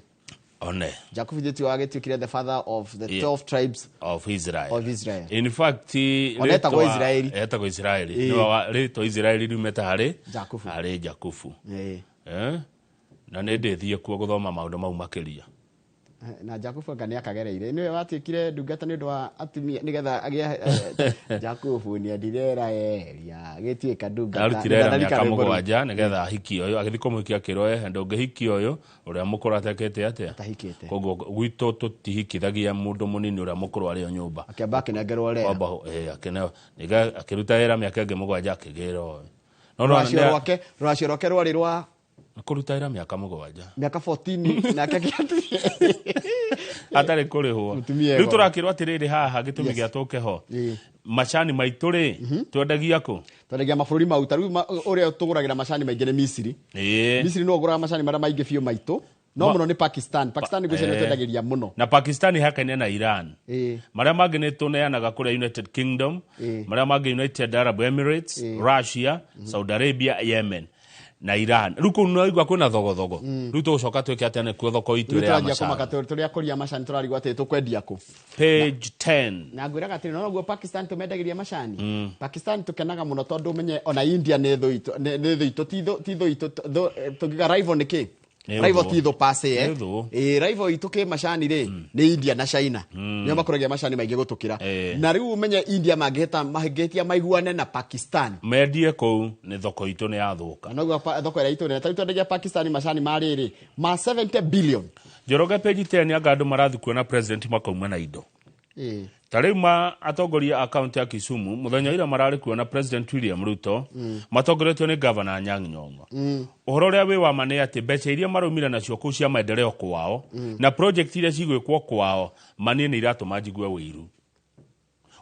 One. Jakubu ithuĩ tiwe wagĩtuĩkire the father of the 12 tribes of Israel. Of Israel. In fact, Ona etagwo rĩtwa- Israeli. Etagwo Israeli. Nĩwe rĩtwa Israeli riumĩte harĩ Jakubu. Harĩ Jakubu. Eh? Na nĩ ndĩthiĩ kuo gũthoma maũndũ mau makĩria. Na Jakubu anga nĩ akagereire, nĩwe watuĩkire ndungata nĩ ũndũ wa atumia nĩgetha agĩe Jakubu nĩendire Raeli agĩtuĩka ndungata. Arutire wĩra Ndarika mĩaka rwĩmbo rũu. 7 nĩgetha ahikie ũyũ, agĩthiĩ kũmũhikia akĩrwo, ehe, ndũngĩhikia ũyũ, ũrĩa mũkũrũ atekĩte atĩa? Atahikĩte. Koguo gwitũ tũtihikithagia mũndũ mũnini ũrĩa mũkũrũ arĩ o nyũmba. Akĩamba akĩnengerwo Lea. Kwamba akĩneo ningĩ akĩruta wĩra mĩaka ĩngĩ 7 akĩgĩra ũyũ. No Rũracio rwake rwarĩ rwa kũruta wĩra mĩaka 7. Mĩaka 14 nake Atarĩ kũrĩhwo. Mũtumia Rĩu egora. tũrakĩrwo atĩrĩrĩ, haha gĩtũmi gĩa tũke ho, macani maitũ rĩ, twendagia kũ? Twendagia mabũrũri mau. Ta rĩu ũrĩa tũgũragĩra macani maingĩ nĩ Misiri. Misiri nĩo ũgũraga macani marĩa maingĩ biũ maitũ, no mũno nĩ Pakistan. Pakistan ngwĩciria nĩ twendagĩria mũno. Na Pakistan hakaine na Iran. Marĩa mangĩ nĩ tũneanaga kũrĩa United Kingdom, marĩa mangĩ United Arab Emirates, Russia, Saudi Arabia, Yemen na Iran. Rĩu kũu naigua kwĩna thogothogo. Rĩu tũgũcoka twĩke atĩa nĩkuo thoko itũ Rĩu ĩrĩa ya tũranjia kũmaka macani? Tũrĩa kũria macani tũrarigwo atĩ tũkwendia kũ. Page 10. Na ngwĩraga atĩrĩ, no noguo Pakistan tũmendagĩria macani. Pakistan tũkenaga mũno tondũ ũmenye ona India nĩ thũ itũ, nĩ thũ itũ, ti thũ itũ, tũngiuga rival nĩ kĩ? Nĩ Rival thũ. ti thũ pase. Nĩ thũ. Ĩ, rival itũ kĩ macani rĩ, nĩ India na China, nĩo makũragia macani maingĩ gũtũkĩra. Na rĩu ũmenye India mangĩhĩtia maiguane na Pakistan, mendie kũu, nĩ thoko itũ nĩ yathũka. Na noguo thoko ĩrĩa itũ nene. Ta rĩu twendagia Pakistan macani ma rĩrĩ ma 70 billion. Njoroge, page 10, anga andũ marathiĩ kuona president makauma na indo. Ta rĩu ma atongoria a kaunti ya Kisumu mũthenya ira mararĩ kuona President William Ruto, matongoretio nĩ Governor Anyang' Nyong'o. Ũhoro ũrĩa wĩ wa ma nĩ atĩ mbeca iria maraumire nacio kũu cia maendeleo kwao na project iria cigwĩkwo kwao, manie nĩ iratũma njigue wĩiru,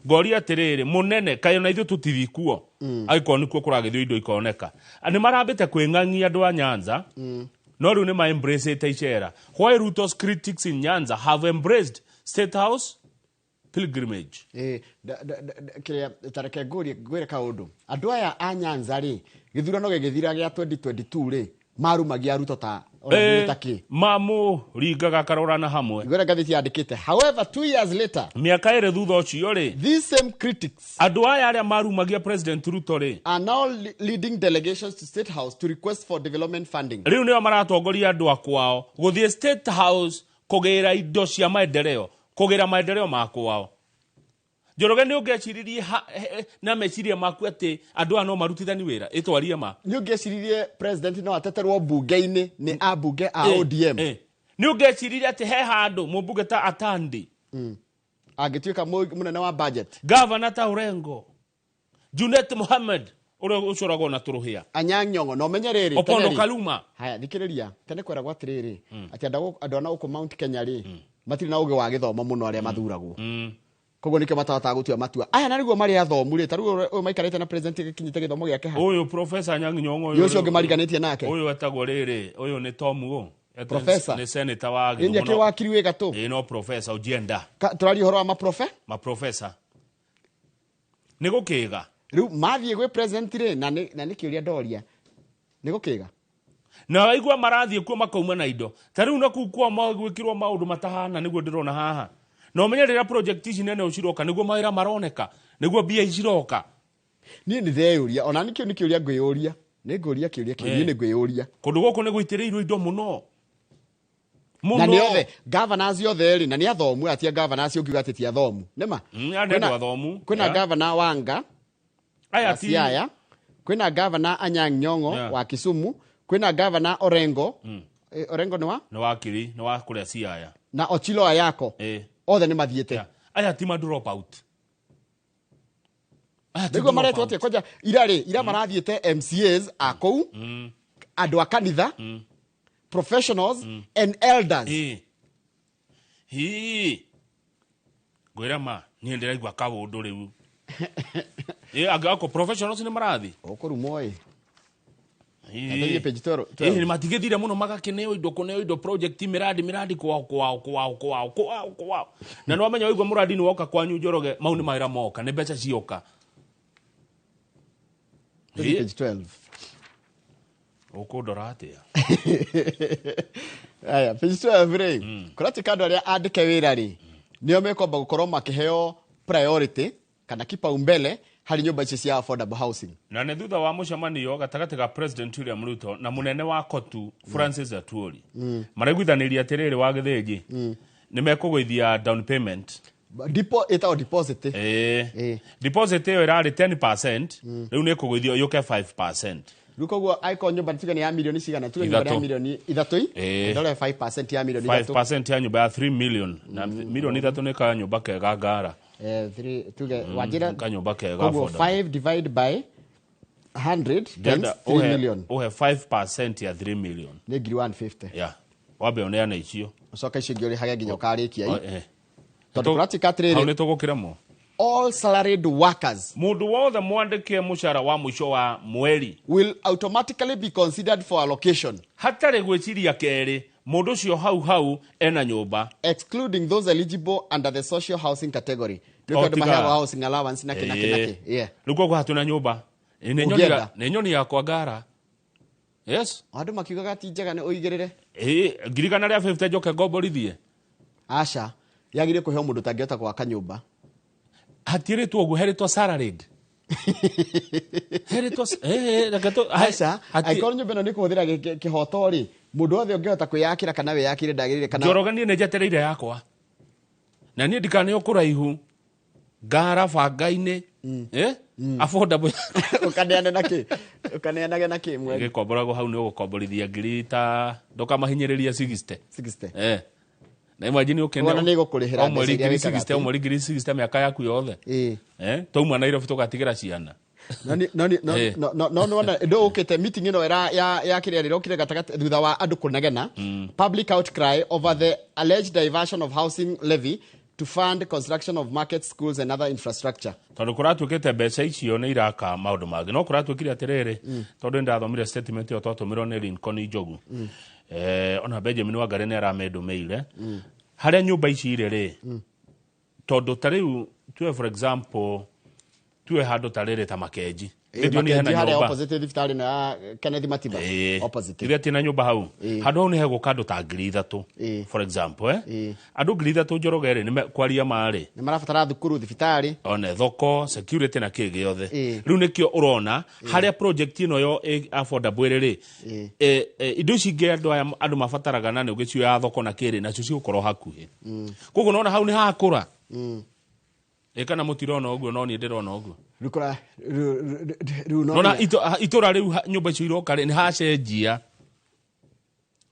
ngoria atĩrĩrĩ, mũnene kaĩ ona ithuĩ tũtithi kuo angĩkorwo nĩkuo kũragĩthio indo ikoneka? Nĩ marambĩte kwĩng'ang'ia andũ a Nyanza, no rĩu nĩ ma-embraceĩte icera. Why Ruto's critics in Nyanza have embraced State House Pilgrimage. Ĩ, kĩrĩa tareke ngũrie, ngwĩre kaũndũ. Andũ aya a Nyanza rĩ, gĩthurano gĩgĩthira gĩa 2022 rĩ, marumagia Ruto ta ona ta kĩ. Mamũringaga karorana hamwe. Ngwĩre ngathĩti yandĩkĩte, however, 2 years later, Mĩaka 2 thutha ũcio rĩ, these same critics andũ aya arĩa marumagia President Ruto rĩ, are now leading delegations to State House to request for development funding. Rĩu nĩo maratongoria andũ a kwao gũthiĩ State House kũgĩra indo cia maendeleo, kũgĩra maendeleo ma kwao. Njoroge, nĩ ũngĩeciririe na meciria maku atĩ andũ aya no marutithani wĩra ĩtwarie ma? Nĩ ũngĩeciririe president no ateterwo mbunge-inĩ nĩ ambunge a ODM? Nĩ ũngĩeciririe atĩ he handũ mũmbunge ta Atandi angĩtuĩka mũnene wa budget, gavana ta Orengo, Junet Mohammed ũrĩa ũcoragwo na tũrũhĩa, Anyang' Nyong'o, na ũmenye rĩrĩ, Opondo tene rĩ- Kaluma. Haya, thikĩrĩria, tene kweragwo atĩrĩrĩ, atĩ andũ a na gũkũ Mount Kenya rĩ, matirĩ na ũgĩ wa gĩthomo mũno arĩa mathuragwo, koguo nĩkĩo matahotaga gũtua matua aya, na nĩguo marĩ athomu rĩ, ta rĩu ũyũ maikarĩte na president gĩkinyĩte gĩthomo gĩake ha? Ũyũ Professor Anyang' Nyong'o. Nĩ ũcio ũngĩ mariganĩtie nake. Ũyũ etagwo rĩrĩ, ũyũ nĩ Tom ũ. Professor. Nĩ senator wa Ĩni akĩrĩ Gĩthumo. Wakiri wĩ gatũ. Ĩĩ, no professor Ojienda. Tũraria ũhoro wa maprofe. Maprofesa nĩ gũkĩga. Rĩu mathiĩ gwĩ president rĩ, na nĩ kĩũria ndoria, nĩ gũkĩga? Na waigua marathiĩ kuo makauma na indo ta rĩu, na kuu kwao magwĩkĩrwo maũndũ matahana nĩguo ndĩrona haha. Na ũmenye rĩrĩa project ici nene ciroka, nĩguo mawĩra maroneka, nĩguo mbia ciroka. Niĩ nĩ ndeyũria, ona nĩkĩo nĩ kĩũria ngwĩyũria, nĩ ngũria kĩũria kĩu. Niĩ nĩ ngwĩyũria. Kũndũ gũkũ nĩ gũitĩrĩirwo indo mũno Na mũno. nĩ othe governors othe rĩ, na nĩ athomu, atia governors ũngiuga atĩ ti athomu nĩma. Aya nĩ andũ athomu. Kwĩna governor Wanga Aya wa ti Siaya, kwĩna governor Anyang' Nyong'o wa Kisumu, kwĩna governor Orengo. Orengo nĩ wa Nĩ wakiri, nĩ wa kũrĩa Siaya. Na Ochilo Ayako. Othe nĩ mathiĩte. Aya ti ma drop out. Aya ti Nĩguo drop maretwo out. atĩa kwanja ira rĩ, ira marathiĩte MCAs a kũu, andũ a kanitha, professionals and elders. Ĩ. Ngwĩra ma niĩ ndĩraigua kaũndũ rĩu. Ĩ, anga ako professionals nĩ marathi. Ũkũrumwo ĩ. Athiĩ page 12. Ĩ, matigĩthire mũno magakĩneo indo, kũneo indo, project, mĩradi, mĩradi kwao, kwao, kwao, kwao, kwao, kwao. Na nĩ wamenya waigua mũradi nĩ woka kwanyu, Njoroge, mau nĩ mawĩra moka, nĩ mbeca cioka. Tũthiĩ page 12. Ũkũndora atĩa? Aya, page 12 rĩ, kũratuĩka andũ arĩa andĩke wĩra rĩ, nĩo mekwamba gũkorwo makĩheo priority kana kipaumbele harĩ nyũmba ici cia affordable housing. Na nĩ thutha wa mũcemanio gatagatĩ ga President William Ruto na mũnene wa kotu Francis Atwoli, maraiguithanĩria atĩrĩrĩ, wa gĩthĩnji nĩ mekũgũithia down payment. Ĩtagwo deposit. Deposit ĩyo ĩrarĩ 10%, rĩu nĩ ĩkũgũithio yũke 5%. Rĩu koguo angĩkorwo nyũmba tuge nĩ ya milioni cigana, tuge nyũmba nĩ ya 3. milioni 3 i ndore 5% ya milioni 3. 5% ya nyũmba ya 3 million, na milioni 3 nĩ kanyũmba kega ngara. Tuge wanjĩra Kanyũmba kega koguo affordable. 5 divide by 100 times Ndĩrenda 3 million ũhe 5% ya 3 million. Nĩ ngiri 150. Yeah, wambe ũneane icio. Ũcoke icio ingĩ ũrĩhage nginya ũkarĩkia i. Tondũ kũratuĩka Hau atĩrĩrĩ, nĩ tũgũkĩremwo. All salaried workers, Mũndũ wothe mwandĩke mũcara wa mũico wa mweri, will automatically be considered for allocation, hatarĩ gwĩciria kerĩ, mũndũ ũcio hau hau ena nyũmba. Excluding those eligible under the social housing category. Nĩ O andũ tiga- maheagwo housing allowance na kĩ na kĩ na kĩ. Yeah. Rĩu koguo hatuna nyũmba. Ĩ, nĩ Ũngĩenda. nĩ nyoni yakwa ngara, yes. Andũ makiugaga ti njega nĩ ũigĩrĩre. Ĩ, 150,000 njoke ngomborithie. Aca, yagĩrĩire kũheo mũndũ ũtangĩhota gwaka nyũmba. Hatirĩtwo ũguo, herĩtwo salaried, herĩtwo reke Aca, hati- angĩkorwo nyũmba ĩno nĩ kũhũthĩra kĩhoto rĩ, mũndũ wothe ũngĩhota kwĩyakĩra kana wĩyakĩre ndagĩrĩire kana Njoroge, niĩ nĩ njetereire yakwa, na niĩ ndikaneo kũraihu ngara banga-inĩ, affordable. Ũkaneane na kĩ, ũkaneanage na kĩ mweri? Gĩkomboragwo hau nĩ ũgũkomborithia ngiri ta ndũkamahinyĩrĩria 60. 60. Na imagine ũkene Wona nĩ ĩgũkũrĩhĩra o mweri mbeca iria ngiri wĩkaga 60, o atĩ. mweri ngiri 60 mĩaka yaku yothe. Twauma Nairobi tũgatigĩra ciana. No ni- no ni- no no no no nona ndå meeting ĩno ĩra ya kĩrĩa rĩrokire gatagatĩ thutha wa andũ kũnegena, public outcry over the alleged diversion of housing levy to fund construction of markets, schools and other infrastructure. Tondũ kũratuĩkĩte mbeca icio nĩ iraka maũndũ mangĩ, no kũratuĩkire atĩrĩrĩ, tondũ nĩndathomire statement ĩyo twatũmĩrwo nĩ Lincoln Njogu, ona Benjamin Wangari nĩ aramĩndũmĩire harĩa nyũmba ici irĩ rĩ. Tondũ ta rĩu tuwe, for example, tuwe handũ ta rĩrĩ ta Makenji. Githĩ hena harĩa nyũmba? Opposite thibitarĩ ĩno ya Kenneth Matiba. Opposite. Ithe tina nyũmba hau. Handũ hau nĩ hegũka andũ ta 3,000, for example, eh? Andũ 3,000, Njoroge, rĩ, nĩ kwaria marĩ Nĩ marabatara thukuru, thibitarĩ. One thoko, security na kĩ gĩothe. Rĩu nĩkĩo ũrona harĩa project ĩno yo affordable ĩrĩ rĩ, indo ici ingĩ andũ aya andũ mabataraga na nĩ ũgĩcioya thoko na kĩrĩ nacio cigũkorwo hakuhĩ. Koguo nona hau nĩ hakũra. Ĩ kana mũtirona ũguo? No niĩ ndĩrona ũguo. Rĩu kũra rĩu no Nona itũra rĩu nyũmba icio iroka rĩ, nĩ hacenjia.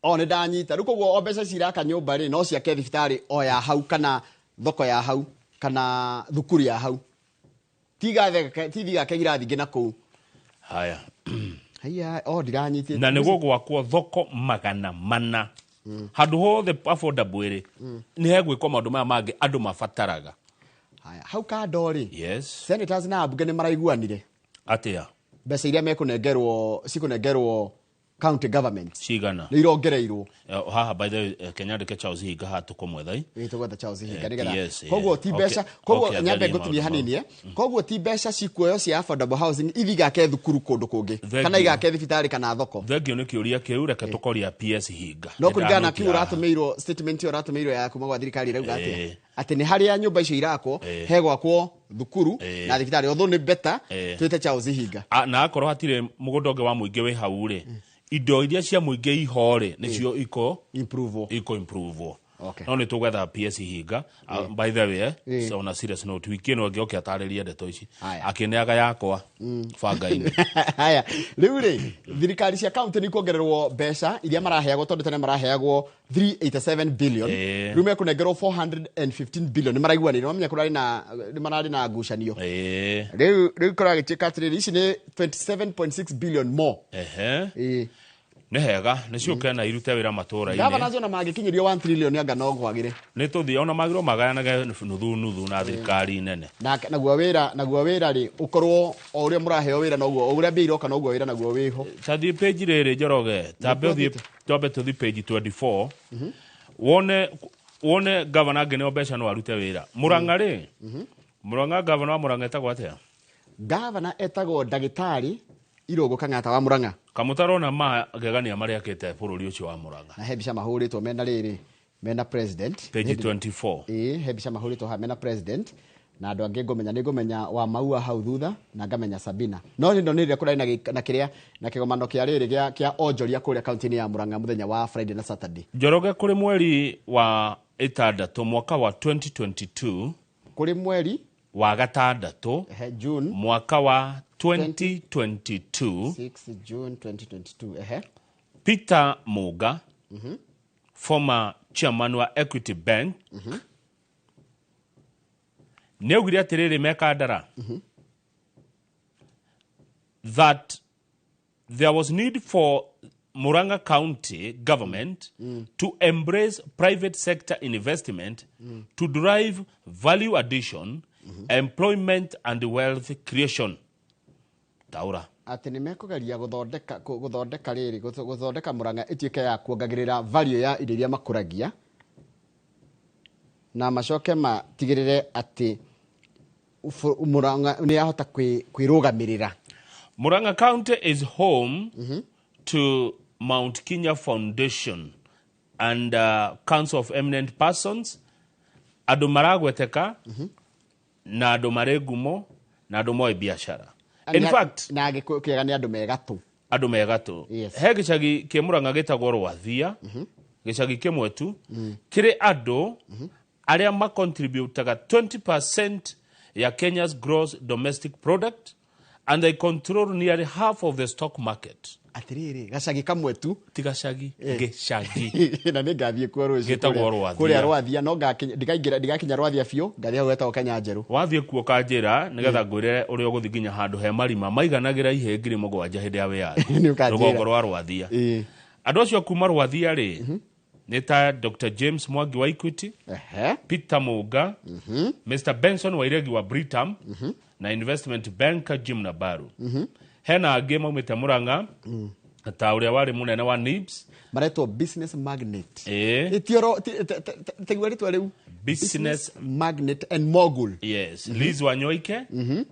O nĩ ndanyita rĩu. Koguo o mbeca ciraka nyũmba rĩ, no ciake thibitarĩ o ya hau, kana thoko ya hau, kana thukuru ya hau, tiga thigake irathi ngĩ na kũu. Haya. Haiya, o ndiranyitĩte. Na nĩ gũgwakwo thoko 400 handũ hothe affordable ĩrĩ, nĩ hegwĩkwo maũndũ maya mangĩ andũ mabataraga. Haya, hau kando rĩ, Yes. senators na ambunge nĩ maraiguanire. Atĩa? Mbeca iria mekũnengerwo, cikũnengerwo county government. Cigana? Nĩ irongereirwo. Haha, by the way, kenyandĩke Charles Hinga haha tũkũmwethai. Ĩ, tũgwetha Charles Hinga nĩgetha Yes, koguo ti mbeca, koguo nyambe atherie ngũtinie maũndũ. Hanini, eh, koguo ti mbeca cikuoyo cia affordable housing ithi igake thukuru kũndũ kũngĩ Thank kana you. igake thibitarĩ kana thoko. Thengio nĩ kĩũria kĩu, reke tũkoria PS Hinga. No kũringana na Nĩndanũkia kiu haha. ũratũmĩirwo, statement ĩyo ũratũmĩirwo ya kuma gwa thirikari ĩrauga atĩa? Atĩ nĩ harĩa nyũmba icio irakwo hegwakwo thukuru na thibitarĩ, although nĩ better twĩte Charles Hinga. Na akorwo hatirĩ mũgũnda ũngĩ wa mũingĩ wĩ hau rĩ, indo iria cia mũingĩ iho rĩ, nĩcio iko improve. Iko improve. Okay. No nĩ tũgwetha PS Hinga. By the way, so on a serious note, wiki ĩno ĩngĩ oke atarĩrie ndeto ici. Haya. Akĩneaga yakwa banga-inĩ. Haya, rĩu rĩ, thirikari cia kaunti nĩ kuongererwo mbeca iria maraheagwo, tondũ tene maraheagwo 387 billion, rĩu mekũnengerwo 415 billion. Nĩ maraiguanĩire, mamenya kũrarĩ na nĩ mararĩ na ngucanio. Rĩu kũragĩtuĩka atĩrĩrĩ, ici nĩ 27.6 billion more. Nĩ hega, nĩ ciũke na irute wĩra matũra-inĩ. Governors ona mangĩkinyĩrio 1 trillion anga no kwagĩre. Nĩ tũthiĩ ona magĩrwo magayanage nuthu nuthu na thirikari nene. Na naguo wĩra rĩ, ũkorwo o ũrĩa mũraheo wĩra noguo, o ũrĩa mbia iroka noguo wĩra naguo wĩho. Ta thiĩ page rĩrĩ, Njoroge, tambe ũthiĩ, twambe tũthiĩ page 24 wone gavana angĩneo mbeca no arute wĩra. Mũrang'a rĩ, Mũrang'a, gavana wa Mũrang'a etagwo atĩa? Gavana etagwo ndagĩtarĩ Irũngũ Kang'ata wa Mũrang'a. Kamũtarona magegania marĩa akĩte bũrũri ũcio wa Mũrang'a. Na he mbica mahũrĩtwo mena rĩrĩ, mena president. Page 24. Ĩĩ, he mbica mahũrĩtwo haha mena president na andũ angĩ. Ngũmenya nĩ ngũmenya wa Maua hau thutha na ngamenya Sabina, no ĩno nĩ ĩrĩa kũrarĩ na na kĩrĩa na kĩgomano kĩa rĩrĩ kĩa onjoria kũrĩa kaunti-inĩ ya Murang'a mũthenya wa Friday na Saturday. Njoroge, kũrĩ mweri wa ĩtandatũ mwaka wa 2022, Kũrĩ mweri wa gatandatũ, June, mwaka wa 2022, 6 June 2022, ehe. Peter Muga, former chairman wa Equity Bank, nĩ augire atĩrĩrĩ mekandara that there was need for Murang'a County government to embrace private sector investment to drive value addition, employment and wealth creation. Taura. Atĩ nĩ mekũgeria gũthondeka rĩrĩ, gũthondeka Murang'a ĩtuĩke ya kuongagĩrĩra value ya indo iria makũragia, na macoke matigĩrĩre atĩ Murang'a nĩ yahota kwĩrũgamĩrĩra. Murang'a County is home to Mount Kenya Foundation and Council of Eminent Persons, andũ maragweteka na andũ marĩ ngumo na andũ moĩ biacara. In fact, na Gĩkũyũ kĩega nĩ andũ megatũ. Andũ megatũ. He gĩcagi kĩ Murang'a gĩtagwo Rwathia, gĩcagi kĩmwe tu kĩrĩ andũ arĩa macontributaga 20% ya Kenya's gross domestic product and they control nearly half of the stock market. Atĩrĩrĩ, gacagi kamwe tu? Ti gacagi, gĩcagi. Na nĩ ngathiĩ kuo rũciũ. Gĩtagwo Rwathia. Kũrĩa Rwathia, no ndigakinya Rwathia biũ, ngathiĩ hau getagwo Kenya Njerũ. Wathiĩ kuo kanjĩra nĩgetha ngwĩre ũrĩa ũgũthiĩ nginya handũ he marima maiganagĩra ihĩ 7,000 hĩndĩ ya wĩyathi. Nĩ ũkanjĩra. Rũgongo rwa Rwathia. Andũ acio kuma Rwathia rĩ, nĩ ta Dr James Mwangi wa Equity, Peter Muga, Mr Benson Wairegi wa Britam na investment banker Jim Nabaru. Hena angĩ maumĩte Murang'a ta ũrĩa warĩ mũnene wa NIBS. Maretwo business magnate. Ĩtioro, taigua rĩtwa rĩu. Business magnate and mogul. Yes. Liz Wanyoike,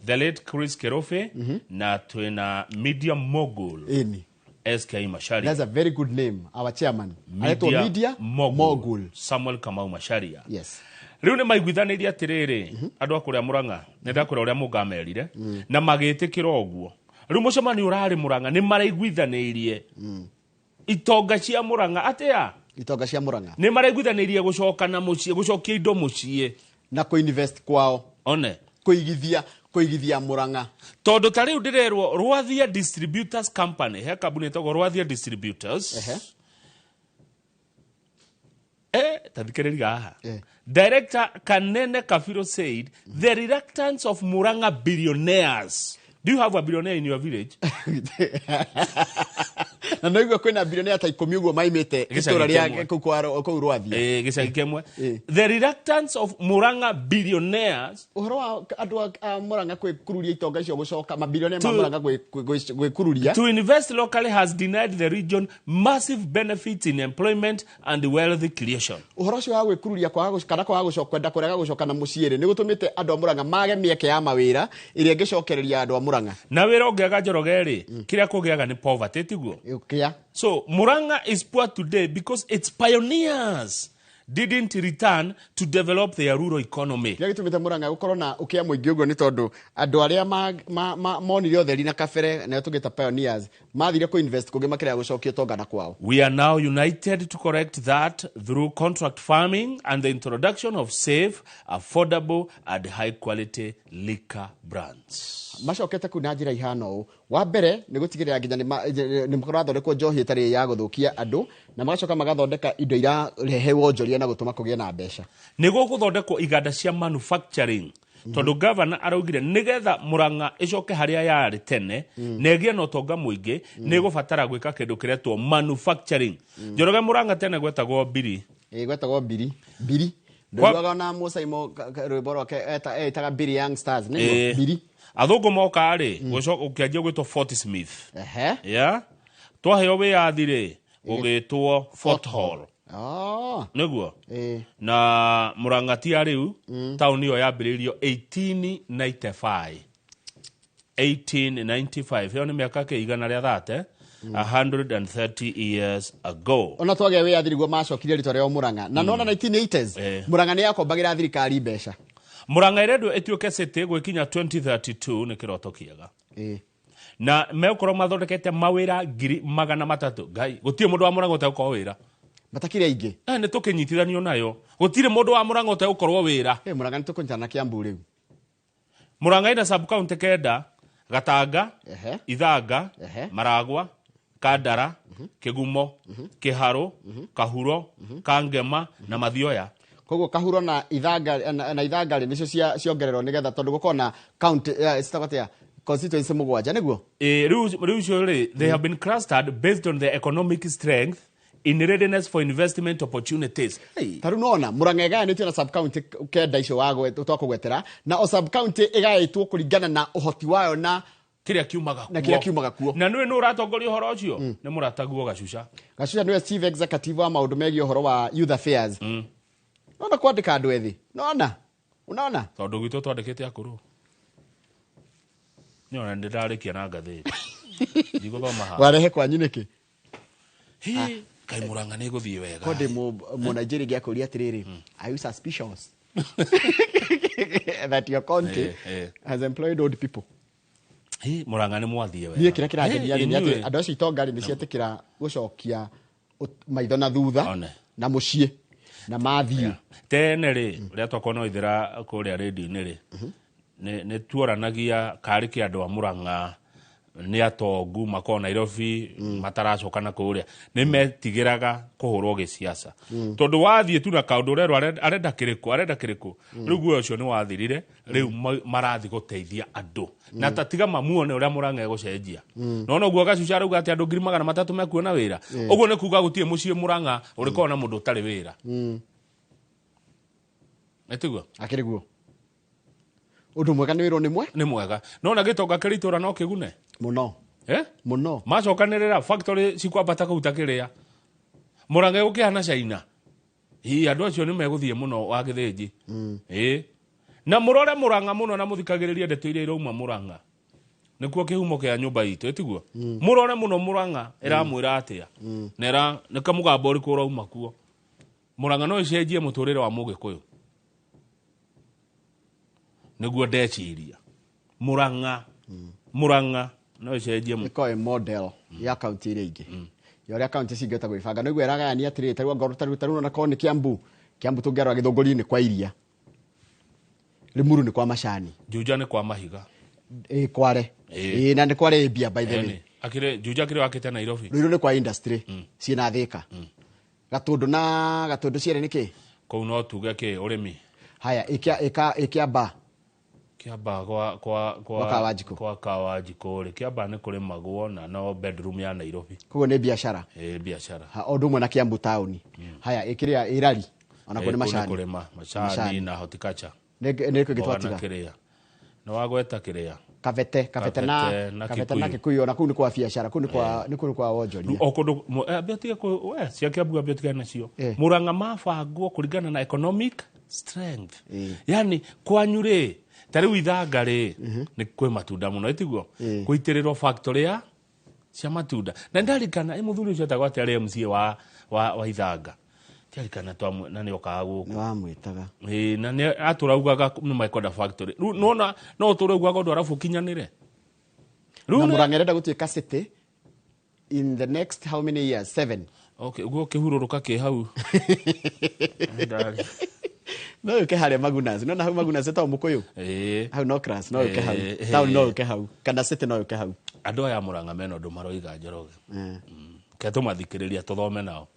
the late Chris Kerofe, na twina media mogul Ĩni. SK Macharia. That's a very good name, our chairman aretwo media mogul, mogul. Samuel Kamau Macharia. Yes. Rĩu nĩ maiguithanĩirie atĩrĩrĩ, andũ a kũrĩa Mũrang'a, nĩ ndakwĩra ũrĩa mũngamerire na magĩtĩkĩra ũguo. Rĩu mũcemanio ũrarĩ Mũrang'a, nĩ maraiguithanĩirie itonga cia Mũrang'a atĩa? Itonga cia Mũrang'a. Nĩ maraiguithanĩirie gũcoka na mũciĩ, gũcokia indo mũciĩ na kũinvest kwao. One. Kũigithia Mũrang'a. Tondũ ta rĩu ndĩrerwo Rwathia Distributors Company, he kambuni ĩtagwo Rwathia Distributors. Tathikĩrĩria haha. Director Kanene Kafiro said the reluctance of Murang'a billionaires. Do you have a billionaire in your village? Na noigua kwĩna bilionea ta 10 ũguo maimĩte Gĩcagi itũra rĩa kĩmwe. kũu kũu Rwathia. Gĩcagi kĩmwe. Eh. The reluctance of Murang'a billionaires Ũhoro wa andũ a Mũrang'a kwĩkururia, itonga icio gũcoka, mabilionea ma Mũrang'a gwĩkururia to invest locally has denied the region massive benefits in employment and wealth creation. Ũhoro ũcio wa gwĩkururia kwaga kana kwaga gũcoka, kwenda kũrega gũcoka na mũciĩ rĩ, nĩ gũtũmĩte andũ a Mũrang'a mage mĩeke ya mawĩra ĩrĩa ĩngĩcokereria andũ a Mũrang'a. Na wĩra ũngĩaga, Njoroge rĩ, kĩrĩa kũgĩaga nĩ poverty, tiguo? Kĩa. So Murang'a is poor today because its pioneers didn't return to develop their rural economy. Kĩrĩa gĩtũmĩte Mũrang'a gũkorwo na ũkĩa mũingĩ ũguo nĩ tondũ andũ arĩa monire ũtheri na kabere, nĩo tũngĩta pioneers, mathire kũ-invest kũngĩ, makĩrega gũcokia ũtonga na kwao. We are now united to correct that through contract farming and the introduction of safe, affordable, and high quality liquor brands. Macokete kuu na njĩra ihana ũũ: wa mbere nĩ gũtigĩrĩra nginya nĩ kũrathondekwo njohi ĩtarĩ ya gũthũkia andũ, na magacoka magathondeka indo irarehe wonjoria na gũtũma kũgĩe na mbeca. Nĩ gũgũthondekwo iganda cia manufacturing, tondũ gavana araugire nĩgetha Mũrang'a ĩcoke harĩa yarĩ tene na ĩgĩe na ũtonga mũingĩ, nĩ ĩgũbatara gwĩka kĩndũ kĩretwo manufacturing. Njoroge, Mũrang'a tene gwetagwo Mbiri. Ĩ, gwetagwo Mbiri. Mbiri ndũiguaga ona Mũcaimo rwĩmbo rwake etaga Mbiri Young Stars nĩguo? Mbiri. Athũngũ moka rĩ, gũcoka gũkĩanjia gwĩtwo Fort Smith. Yeah, twaheo wĩyathi rĩ, gũgĩtwo Fort Hall. Oh. Nĩguo. Ĩ. Na Mũrang'a ti ya rĩu, taũni ĩyo yambĩrĩirio 1895. 1895, ĩyo nĩ mĩaka kĩ 130, 130 years ago. Ona twagĩa wĩyathi nĩguo macokirie rĩtwa rĩao Mũrang'a, na nona 1980s Mũrang'a nĩ yakombagĩra thirikari mbeca. Mũrang'a ĩrendwo ĩtuĩke city gwĩkinya 2032, nĩ kĩroto kĩega. Na megũkorwo mathondekete mawĩra 300,000. Ngai, gũtirĩ mũndũ wa Mũrang'a ũtegũkorwo wĩra. Matakĩrĩ aingĩ. Nĩ tũkĩnyitithanio nayo, gũtirĩ mũndũ wa Mũrang'a ũtegũkorwo wĩra. Ĩ, Mũrang'a nĩ tũkũnyitana na Kiambu rĩu. Mũrang'a ĩna sub county kenda: Gatanga, Ithanga, Maragwa, Kandara, Kĩgumo, Kĩharũ, Kahuro, Kangema na Mathioya. Koguo Kahuro na Ithanga na Ithanga rĩ, nĩcio ciongererwo nĩgetha tondũ gũkorwo na county citagwo atĩa, constituency mũgwanja, nĩguo? Rĩu icio rĩ, they have been clustered based on their economic strength in readiness for investment opportunities. Hey. Ta rĩu nona Mũrang'a ĩgayanĩtio na sub county kenda icio twakũgwetera, na o sub county ĩgaĩtwo kũringana na ũhoti wayo na kĩrĩa kiumaga Na kĩrĩa kiumaga kuo. Na nĩwe nĩ ũratongoria ũhoro ũcio, nĩ mũrataguo Gacuca. Gacuca nĩwe chief executive wa maũndũ megiĩ ũhoro wa youth affairs. Nona kwandĩka andũ ethĩ, nona unaona. Tondũ gwitũ twandĩkĩte akũrũ. Nĩona nĩ ndarĩkia na ngathĩti, ndigũthoma haha. Warehe kwanyu nĩkĩ? Hĩ, kaĩ Mũrang'a nĩ ĩgũthiĩ wega. Ko ndĩ mũ Nigeria ngĩakũria atĩrĩrĩ, are you suspicious that your county has employed old people? Hĩ, Mũrang'a nĩ mwathiĩ wega. Niĩ kĩrĩa kĩrangenia rĩ nĩ atĩ inyuĩ. andũ acio itonga rĩ, nĩ cietĩkĩra gũcokia maitho na thutha One. na mũciĩ na mathiĩ. Tene rĩ, rĩrĩa twakorwo no ithĩra kũrĩa rĩndio-inĩ rĩ, nĩ tuoranagia karĩ kĩ andũ a Mũrang'a nĩ atongu makorwo Nairobi mataracoka na kũrĩa, nĩ metigĩraga kũhũrwo gĩciaca, tondũ wathiĩ tu na kaũndũ ũrerwo arenda kĩrĩkũ, arenda kĩrĩkũ. Rĩu guoya ũcio nĩ wathirire. Rĩu marathiĩ gũteithia andũ na tatiga mamuone ũrĩa Mũrang'a ĩgũcenjia. Nona ũguo Gacuca arauga atĩ andũ 300,000 mekuona wĩra. Ũguo nĩ kuga gũtirĩ mũciĩ Mũrang'a ũrĩkorwo na mũndũ ũtarĩ wĩra. Ĩtiguo? Akĩrĩ guo ũndũ mwega, nĩ wĩrwo nĩ mwe. Nĩ mwega. Nona gĩtonga kĩrĩ itũra no kĩgune. Mũno. Eh? Mũno. Macokanĩrĩra, factory cikwambata kũu ta kĩrĩa Mũrang'a gũkĩhana China. Ii andũ acio nĩ megũthiĩ mũno wa Gĩthĩnji. Ĩĩ. Na mũrore Mũrang'a mũno na mũthikagĩrĩrie ndeto iria irauma Mũrang'a. Nĩkuo kĩhumo kĩa nyũmba itũ, ĩtiguo? Mũrore mũno Mũrang'a ĩramwĩra atĩa. Na ĩra nĩ kamũgambo ũrĩkũ ũrauma kuo. Mũrang'a no ĩcenjie mũtũrĩre wa Mũgĩkũyũ. Nĩguo ndeciria. Mũrang'a. Mũrang'a no ĩcenjie ĩkorwo ĩ model ya kaunti iria ingĩ ya ũrĩa kaunti cingĩhota gwĩbanga nĩguo ĩragayania atĩrĩrĩ tarĩu angorwo tarĩu ona korwo nĩ Kiambu Kiambu tũngĩarora Gĩthũngũri-inĩ kwa iria Limuru nĩ kwa macani. Juja nĩ kwa mahiga. Ĩ kware. Ĩ na nĩ kware mbia by the way. Akire Juja kire wakite Nairobi. Ruiru nĩ kwa industry ciĩna Thika. Gatundu na Gatundu cierĩ nĩ kĩ? Kũu no tuge kĩ ũrĩmi. Haya ĩkia Kĩambaa. Kĩambaa kwa kwa kwa Kawanjikũ. Kwa Kawanjikũ rĩ Kĩambaa nĩ kũrĩmagwo na no bedroom ya Nairobi. Koguo nĩ biacara. Ĩ biacara. Ha o ũndũ ũmwe na Kiambu taũni. Haya ĩkĩrĩa Ĩrari ona kũu nĩ macani. Kũrĩma macani na horticulture. Nĩ kũ ĩngĩ twatiga? Kĩrĩa. Nĩ wagweta kĩrĩa. Kabete, Kabete na Kabete na Kikuyu ona kũu nĩ kwa biacara, kũu nĩ kwa nĩ kũu kwa wonjoria. O kũndũ ambia tige kũ we cia Kiambu ambia tigane nacio. Murang'a mabangwo kũringana na economic strength. Yani kwanyu rĩ ta rĩu Ithanga rĩ nĩ kwĩ matunda mũno ĩtiguo kũitĩrĩrwo factory ya cia matunda na ndarikana ĩ mũthuri ũcio etagwo atĩa arĩ MCA wa Ithanga tiarikana twamwe na nĩ okaga gũkũ nĩ wamwĩtaga ĩ na nĩ atũraugaga nĩ mekwenda factory rĩu nona no ũtũraugaga ũndũ arabu ũkinyanĩre rĩu Murang'a ĩrenda gũtuĩka city in the next how many years? 7. Okay, uguo kĩhurũrũka kĩ hau. No yũke harĩa Magunas. No na hau Magunas ĩtagwo Mũkũyũ. Hau no class, no yũke hau. Town no yũke hau. Kana city no yũke hau. Andũ aya Murang'a mena ũndũ maroiga Njoroge. Ke tũmathikĩrĩria tũthome nao.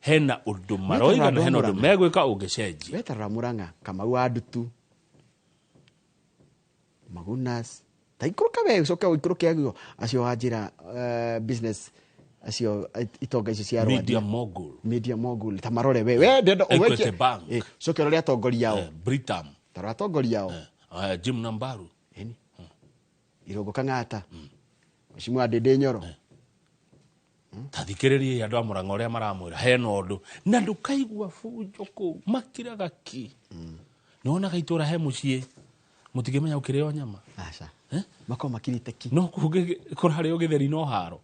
Hena ũndũ maroiga na hena ũndũ megwĩka ũngĩcenjia. Wetarora Murang'a, Kamau wa Ndutu. Magunas. Ta ikũrũka we ũcoke ũikũrũke aguo acio wa njĩra business acio itonga icio cia Rwanda. Media mogul. Media mogul ta marore we we ndenda Equity Bank. Coke ũrore atongoria ao. Britam. Ta rora atongoria ao. Jim Nambaru. Eni. Irũngũ Kang'ata. Mheshimiwa Ndindi Nyoro. Ta thikĩrĩria andũ a Murang'a ũrĩa maramwĩra hena ũndũ na ndũkaigua bunjo kũu makiraga ki. Nĩwonaga itũra he mũciĩ mũtingĩmenya ũkĩrĩo nyama. Aca. Makorwo makirĩte ki. No kũrarĩo gĩtheri no haro.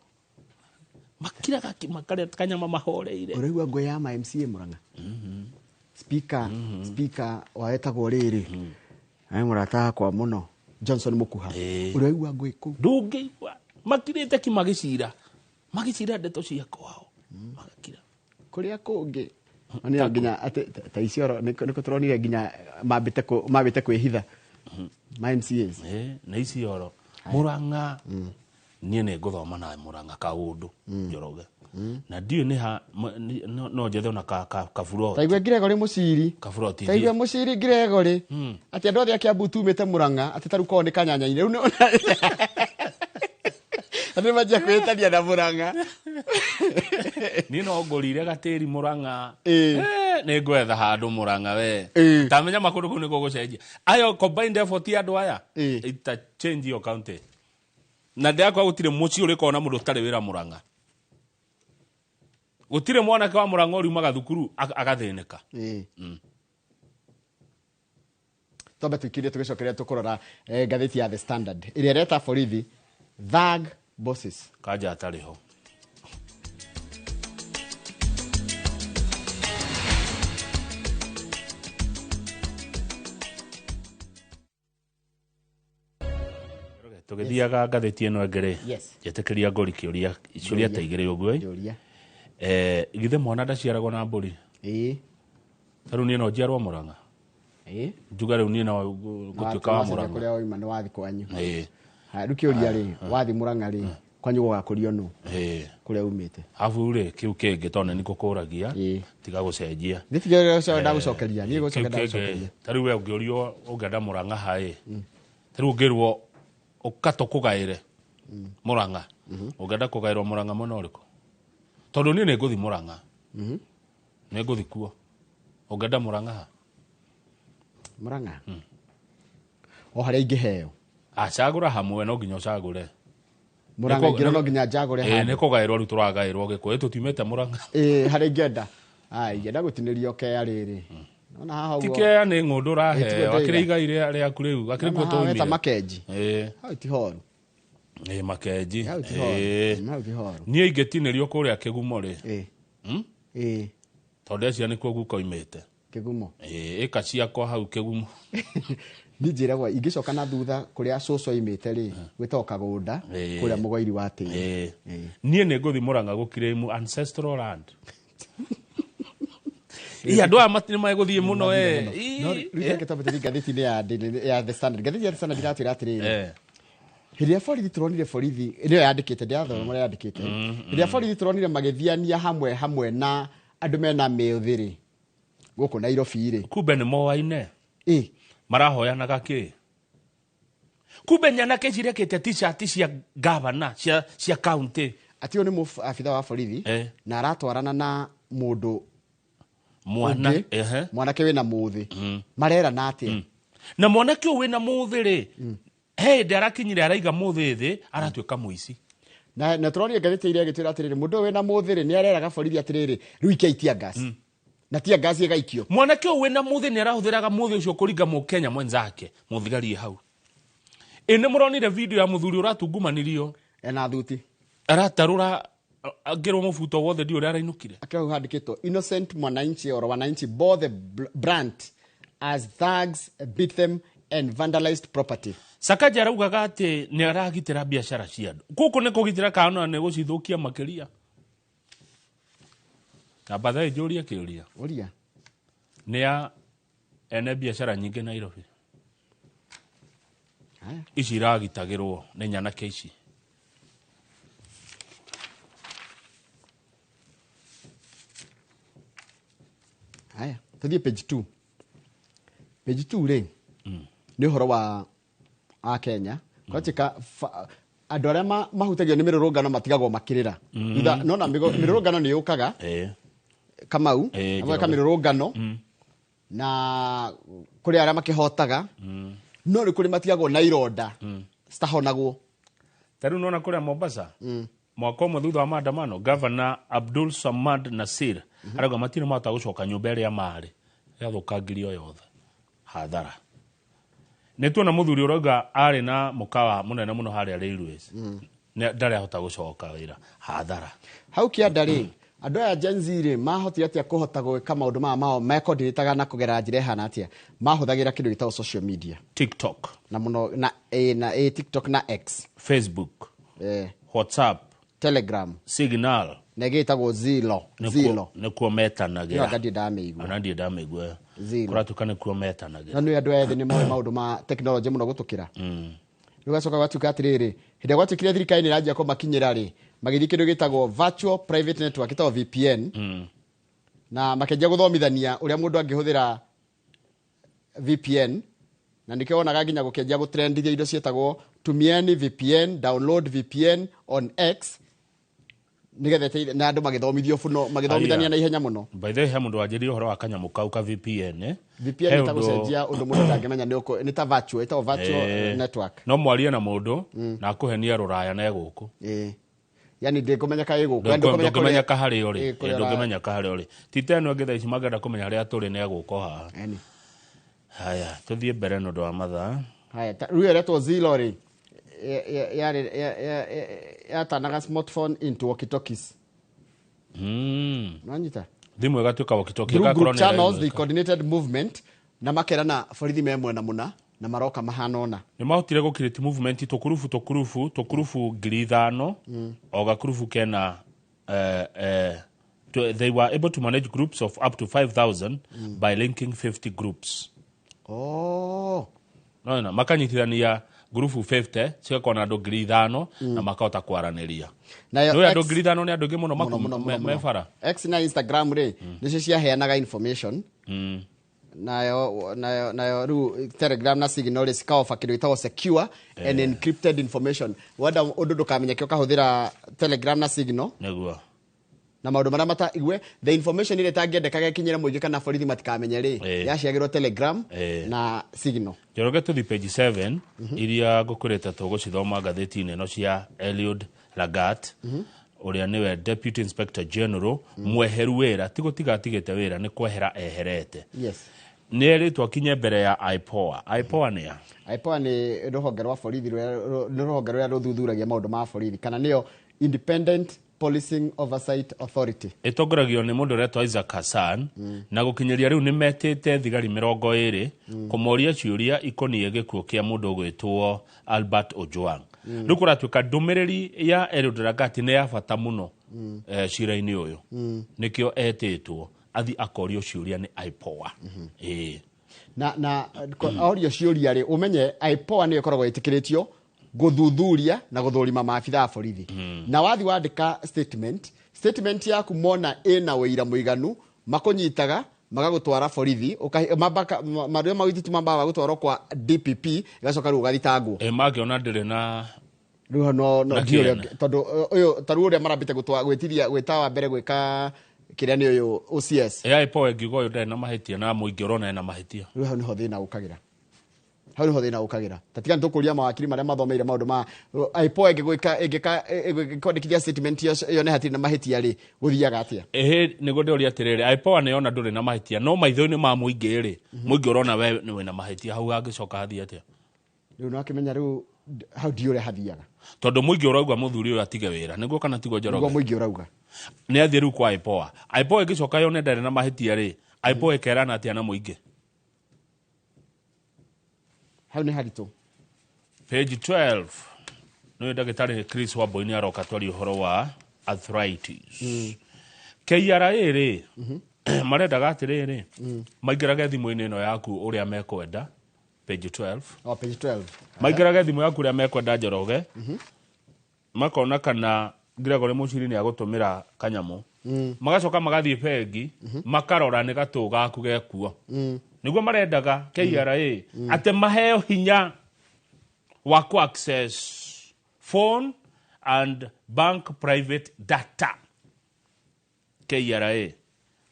Makiraga ki makarĩa kanyama mahoreire. Ũraigua ngũ ya ma MCA Murang'a? Speaker, speaker waetagwo rĩrĩ. Nĩ mũrata wakwa mũno Johnson Mũkuha. Ũraigua ngũ kũu? Ndũngĩigua. Makirĩte ki magĩcira. Magĩcira ndeto cia kwao. Magakira. Kũrĩa kũngĩ. Nĩ nginya atĩ ta Isiolo nĩkuo tũronire nginya mambĩte kwĩhitha. Ma MCAs. Nĩ Isiolo. Murang'a. Niĩ nĩ ngũthoma na Murang'a kaũndũ Njoroge. Na ndiũĩ nĩ ha no njethe ona kaburoti. Taigua Gregory Mũciri. Kaburoti. Taigua Mũciri Gregory. Atĩ andũ othe a Kiambu tumĩte Murang'a atĩ ta rĩu korwo nĩ kanyanya-inĩ. Rĩu andũ nĩmanjia kwĩtania na Murang'a. Niĩ no ngũrire gatĩri Murang'a. Nĩ ngwetha handũ Murang'a we. Tamenya makũndũ kũu nĩkuo gũcenjia. Ayo combined effort ya andũ aya. Ita change your county. Na ndĩrakwa gũtirĩ mũciĩ ũrĩkorwo na mũndũ ũtarĩ wĩra Murang'a. Gũtirĩ mwanake wa Murang'a ũriumaga thukuru agathĩnĩka. Twambe tũikirie tũgĩcokeria tũkũrora ngathĩti ya The Standard ĩrĩa ĩreta borithi thug bosses. Kanja atarĩ ho. Tũgĩthiaga ngathĩti ĩno ĩngĩ rĩ, njetĩkĩria ngũri kĩũria, ciũria ta igĩrĩ ũguo. Githĩ mwana ndaciaragwo na mbũri? Ta rĩu niĩ no njiarwo Murang'a. Njuga rĩu niĩ no ngũtuĩka wa Murang'a. Kũrĩa wauma nĩ wathi kwanyu. Haya, rĩu kĩũria rĩ, wathi Murang'a rĩ, kwanyu gũgakũrio nũ? Kũrĩa umĩte. Arabu rĩ, kĩu kĩngĩ tondũ nĩ ngũkũragia, tiga gũcenjia. Nĩ tiga ndagũcokeria, niĩ gũcokeria ndagũcokeria. Ta rĩu we ũngĩũrio ũngĩenda Murang'a ha ĩ? Ta rĩu ũngĩrwo ũka tũkũgaĩre Murang'a. Ũngĩenda kũgaĩrwo Murang'a mwena ũrĩkũ? Tondũ niĩ nĩ ngũthiĩ Murang'a. Nĩ ngũthiĩ kuo. Ũngĩenda Murang'a ha? Murang'a? O harĩa ingĩheo. Acagũra hamwe no nginya ũcagũre. Murang'a ingĩrwo no nginya njagũre handũ. Nĩ kũgaĩrwo rĩu tũragaĩrwo Gĩkũyũ tũtiumĩte Murang'a. Harĩa ingĩenda. Ai, ingĩenda gũtinĩrio kea rĩrĩ. Nona haha Ti ũguo. kea nĩ ng'ũndũ Ĩ, ũraheo tiguo akĩrĩ ndĩiga. igai rĩaku rĩu akĩrĩ Nona kuo haha weta twaumire. makenji. Ĩ. Hau ti horu. Ĩ, makenji. Hau ti horu. Ĩ. Hau ti horu. Niĩ ingĩtinĩrio kũrĩa kĩgumo rĩ. Ĩ. Hmm? Ĩ. Tondũ eci nĩkuo guka oimĩte. Kĩgumo. Ĩ, ĩka ciakwa hau kĩgumo. Niĩ njĩragwo ingĩcoka na thutha kũrĩa cũcũ oimĩte rĩ, gwĩtagwo Kagũnda, Ĩ. kũrĩa mũgoiri wa tĩri. Ĩ. Ĩ. Niĩ nĩ ngũthiĩ Mũrang'a gũclaim ancestral land. Ĩ, andũ aya matirĩ magũthiĩ mũno Mathiĩ ĩ. mũno. Ĩ, No rĩu reke twambe tũthiĩ ngathĩti-inĩ ya ya The Standard. Ngathĩti ya The Standard iratwĩra atĩrĩrĩ. Hĩndĩ ĩrĩa borithi tũronire borithi nĩyo yandĩkĩte ndĩrathoma ũrĩa yandĩkĩte. Hĩndĩ ĩrĩa borithi tũronire magĩthiania hamwe hamwe na andũ mena mĩũthĩ rĩ gũkũ Nairobi rĩ. Kumbe nĩ moaine. Ĩ. Marahoyanaga kĩ? Kumbe nyanake cirekĩte t-shirt cia gavana cia county. Atĩ ũyũ nĩ mũabitha wa borithi na aratwarana na mũndũ Mwana, ũngĩ, ehe. mwanake wĩna mũthĩ. Marerana atĩa? Na mwanake ũyũ wĩna mũthĩ rĩ, he hĩndĩ arakinyire araiga mũthĩ thĩ, aratuĩka mũici. Na tũronire ngathĩti ĩrĩa ĩgĩtwĩra atĩrĩrĩ, mũndũ ũyũ wĩna mũthĩ rĩ, nĩ areraga borithi atĩrĩrĩ, rĩu ikiai tear gas. Na tear gas ĩgaikio. Mwanake ũyũ wĩna mũthĩ nĩ arahũthĩraga mũthĩ ũcio kũringa mũkenya mwenzake, mũthigari hau. Ĩ nĩ mũronire video ya mũthuri ũratungumanirio. Ena thuti. Aratarũra angĩrwo mũbuto wothe ndiũ ũrĩa arainũkire. Akĩrwo hau handĩkĩtwo innocent mwananchi or wananchi bore the brunt as thugs beat them and vandalized property. Sakaja araugaga atĩ nĩ aragitĩra biacara cia andũ. Gũkũ nĩ kũgitĩra kana nĩ gũcithũkia makĩria. Na bathaĩ njũrie kĩũria. Ũria. Nĩ a ene biacara nyingĩ Nairobi. Haya. Ici iragitagĩrwo nĩ nyanake ici. Haya, tũthiĩ page 2. Page 2 rĩ, nĩ ũhoro wa a Kenya. Kwatuĩka andũ arĩa mahutagio nĩ mĩrũrũngano matigagwo makĩrĩra. Thutha, nona mĩrũrũngano nĩ yũkaga. Kamau, na gweka Njoroge. mĩrũrũngano. Na kũrĩ arĩa makĩhotaga. No nĩ kũrĩ matigagwo na ironda. Citahonagwo. Ta rĩu nona kũrĩa Mombasa. Mwaka ũmwe thutha wa maandamano, Governor Abdul Samad Nasir arauga matirĩ mahota gũcoka nyũmba ĩrĩa marĩ. Yathũkangirio yothe. Hathara. Nĩ tuona mũthuri ũrauga arĩ na mũkawa mũnene mũno harĩa Railways. Ndarĩ ahota gũcoka wĩra. Hathara. Hau kĩanda rĩ, andũ aya Gen Z rĩ, mahotire atĩa kũhota gwĩka maũndũ maya mao mekondĩrĩtaga na kũgerera njĩra ĩhana atĩa? Mahũthagĩra kĩndũ gĩtagwo social media. TikTok. Na mũno, na, na, TikTok na X. Facebook. WhatsApp. Telegram. Signal. Na ĩngĩ ĩtagwo Zilo. Zilo. Nĩkuo metanagĩra. Ĩyo anga ndirĩ ndamĩigua. Ona ndirĩ ndamĩigua. Zilo. Kũratuĩka nĩkuo metanagĩra. Na nĩ andũ ethĩ nĩ moĩ maũndũ ma technology mũno gũtũkĩra. Rĩu gacoka gwatuĩka atĩrĩrĩ, hĩndĩ ĩrĩa gwatuĩkire thirikari nĩ ĩranjia kũmakinyĩra rĩ, magĩthiĩ kĩndũ gĩtagwo virtual private network, ĩtagwo VPN. Na makĩanjia gũthomithania ũrĩa mũndũ angĩhũthĩra VPN. Na nĩkĩo wonaga nginya gũkĩanjia gũtrendithia indo ciĩtagwo tumieni VPN, download VPN on X, nĩgetha ĩteithie, na andũ magĩthomithio mũno, magĩthomithania Aya. na ihenya mũno. By the way, he mũndũ wanjĩrire ũhoro wa kanyamũ kau ka VPN, eh? VPN He nĩ ta ũndũ gũcenjia ũndũ mũndũ ndangĩmenya nĩ ũkũ, nĩ ta virtual, ĩtagwo virtual network. No mwarie na mũndũ, na akũhenie rũraya na egũkũ. Yani ndĩkũmenyeka ĩ gũkũ. Yani ndũkũmenya Ndũngĩmenyeka kũrĩa harĩa ũrĩ. Ĩ, kũrĩa ũra- Ndũngĩmenyeka harĩa ũrĩ. Ti ta ĩno ĩngĩ thaa ici mangĩenda kũmenya harĩa tũrĩ na egũka haha. Eni. Haya, tũthiĩ mbere nĩ ũndũ wa mathaa. Haya, rĩu ĩretwo Zilo rĩ, yatanaga smartphone into walkie-talkies. Nĩwanyita? Thimũ ĩgatuĩka walkie-talkie, Through ĩgakorwo group nĩ channels, they ĩraiguĩka. coordinated movement, na makerana borithi me mwena mũna, na maroka mahana ũna. Nĩ mahotire gũ create movement tũkurubu, tũkurubu, tũkurubu ngiri ithano, o gakurubu kena, they were able to manage groups of up to 5,000 by linking 50 groups. No, no, makanyitithania ngurubu 50 cigakorwo na andũ ngiri ithano na makahota kwaranĩria. Nayo Nĩ andũ X ngiri ithano nĩ andũ aingĩ mũno Mũno, mũno, mũno, me mũno. bara. X na Instagram rĩ, nĩcio ciaheanaga information. Nayo rĩu Telegram na Signal rĩ, cikaofa kĩndũ gĩtagwo secure and encrypted information. Wenda ũndũ ndũkamenyeke ũkahũthĩra Telegram na Signal. Nĩguo. Na maũndũ marĩa mata igue, the information ĩrĩa ĩtangĩendekaga ĩkinyĩre mũingĩ kana borithi matikamenye rĩ, yaciagĩrwo Telegram na Signal. Njoroge tũthiĩ page 7, iria ngũkwĩrĩte tũgũcithoma ngathĩti-inĩ ĩno cia Eliud Lagat. Ũrĩa nĩwe Deputy Inspector General mweheru wĩra, ti gũtiga atigĩte wĩra, nĩ kwehera eherete. Nĩ erĩtwo akinye mbere ya IPOA. IPOA nĩ a? IPOA nĩ rũhonge rwa borithi rũrĩa, nĩ rũhonge rũrĩa rũthuthuragia maũndũ ma borithi, kana nĩyo Independent Policing Oversight Authority. Ĩtongoragio nĩ mũndũ ũretwo Isaac Hassan, na gũkinyĩria rĩu nĩ metĩte thigari 20 kũmoria ciũria ikoniĩ gĩkuũ kĩa mũndũ ũgwĩtwo Albert Ojwang. Rĩu kũratuĩka ndũmĩrĩri ya Eliud Lagat nĩ ya bata mũno cira-inĩ ũyũ, nĩkĩo etĩtwo athi akorio ciũria nĩ IPOA. Ĩĩ. Na orio ciũria rĩ, ũmenye IPOA nĩyo ĩkoragwo ĩtĩkĩrĩtio gũthuthuria na gũthũrima maabitha a borithi. Na wathi wandĩka statement yaku, mona ĩna ũira mũiganu, makũnyitaga magagũtwara borithi, marĩa magwĩtĩtio mambaga gũtwarwo kwa DPP, ĩgacoka rĩu ũgathitangwo. Ĩ mangĩona ndĩrĩ na Rĩu no na ndiũĩ kĩene. Tondũ ũyũ ta rĩu ũrĩa marambĩte gũtwa gwĩtiria gwĩta wa mbere gwĩka kĩrĩa nĩ ũyũ OCS. Ĩ IPOA ĩngiuga ũyũ ndarĩ na mahĩtia na mũingĩ ũrona ena mahĩtia. Rĩu hau nĩho thĩna ũkagĩra, hau nĩho thĩna ũkagĩra. Tatiga nĩtũkũria mawakiri marĩa mathomeire maũndũ ma IPOA, ĩngĩgwĩka ĩngĩka ĩngĩkwandĩkithia statement ĩyo nĩ hatirĩ na mahĩtia rĩ, gũthiaga atĩa? Ĩhĩ, nĩguo ndĩũria atĩrĩrĩ, IPOA nĩ yona ndũrĩ na mahĩtia, no maitho-inĩ ma mũingĩ rĩ, mũingĩ ũrona we nĩ wĩna mahĩtia, hau hangĩcoka hathiĩ atĩa? Rĩu no akĩmenya rĩu hau ndiũ ũrĩa hathiaga. Tondũ mũingĩ ũrauga mũthuri ũyũ atige wĩra, nĩguo kana tiguo, Njoroge? Nĩguo mũingĩ ũrauga. Nĩ athiĩ rĩu kwa IPOA. IPOA ĩngĩcoka yone ndarĩ na mahĩtia rĩ, IPOA ĩkerana atĩa na mũingĩ? Hau nĩ haritũ. Page 12, nĩwe ndagĩtarĩ Chris Wambui nĩ aroka twaria ũhoro wa arthritis. KRA rĩ, marendaga atĩrĩrĩ, maingĩrage thimũ-inĩ ĩno yaku ũrĩa mekwenda. Page 12. Oh, page 12. Maingĩrage thimũ yaku ũrĩa mekwenda, Njoroge, makona kana Gregory Muciri nĩ agũtũmĩra kanyamũ, magacoka magathiĩ bengi makarora nĩ gatũ gaku gekuo. Nĩguo marendaga KRA atĩ maheo hinya wa ku access phone and bank private data. KRA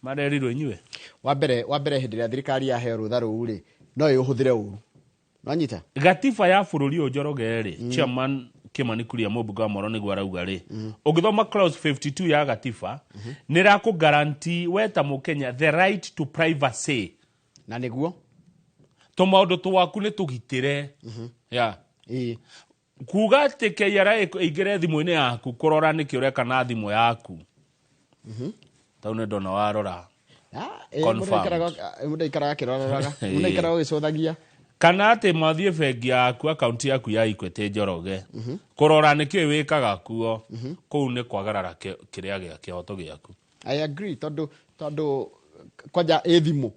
marerirwo inyuĩ. Wa mbere hĩndĩ ĩrĩa thirikari yaheo rũtha rũu rĩ, no ĩũhũthĩre ũru, nwanyita? Gatiba ya bũrũri ũyũ, Njoroge rĩ, chairman Kimani Kuria, mũmbunge wa Moro, nĩguo arauga rĩ, ũngĩthoma clause 52 ya gatiba, nĩ ĩrakũ guarantee we ta mũkenya the right to privacy. Na nĩguo. Tũmaũndũ twaku nĩ tũgitĩre ya kuga atĩ KRA ĩingĩre thimũ-inĩ yaku kũrora nĩkĩ ũreka na thimũ yaku. Tau nĩ ndona warora. Ah, ĩ, mũndũ Confirmed. Mũndũ aikaraga akĩroraga, mũndũ aikaraga ũgĩcũthagia. Kana atĩ mathiĩ bengi yaku, akaunti yaku ya Equity, Njoroge, kũrora nĩkĩ wĩkaga kuo, kũu nĩ kwagarara kĩrĩa gĩa kĩhoto gĩaku. I agree, tondũ kwanja ĩ thimũ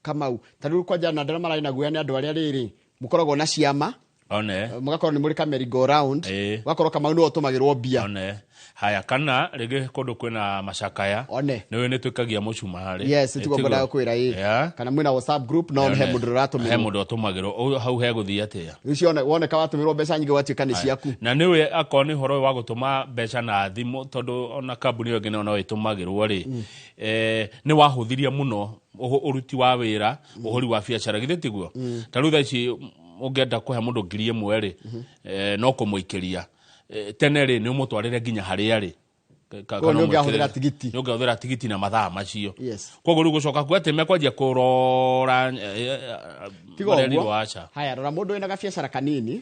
Kamau, ta rĩu kwanja na andũ arĩa mararĩ na guoya nĩ andũ arĩa rĩrĩ mũkoragwo na ciama, one mũgakorwo nĩ mũrĩ ka merry go round, ũgakorwo Kamau nĩwe ũtũmagĩrwo mbia. One haya, kana rĩngĩ kũndũ kwĩna macakaya. One. Nĩwe nĩ twĩkagia mũcumarĩ. Yes, tiguo ngwendaga kwĩra ĩ. Kana mwĩna WhatsApp group, no he mũndũ he ũratũmĩrwo. Mũndũ ũtũmagĩrwo. Hau hegũthiĩ atĩa? Rĩu cione woneka watũmĩrwo mbeca nyingĩ gwatuĩka nĩ ciaku. Na nĩwe akorwo nĩ ũhoro ũyũ wa gũtũma mbeca na thimũ, tondũ ona kambuni ĩyo ĩngĩ nayo no ĩtũmagĩrwo rĩ, nĩ wahũthirie mũno ũruti wa wĩra, ũhũri wa biacara, githĩ tiguo? Ta rĩu thaa ici ũngĩenda kũhe mũndũ 1000 rĩ, no kũmũikĩria. Tene rĩ, nĩ ũmũtwarĩre nginya harĩa rĩ. Koguo Kana nĩ ũngĩahũthĩra ũmwĩkĩrĩre. tigiti. Nĩ ũngĩahũthĩra tigiti na mathaa macio. Koguo rĩu gũcoka kuga atĩ mekwanjia kũrora Tiga marerirwo ũguo. aca. Haya, rora mũndũ wĩna gabiacara kanini,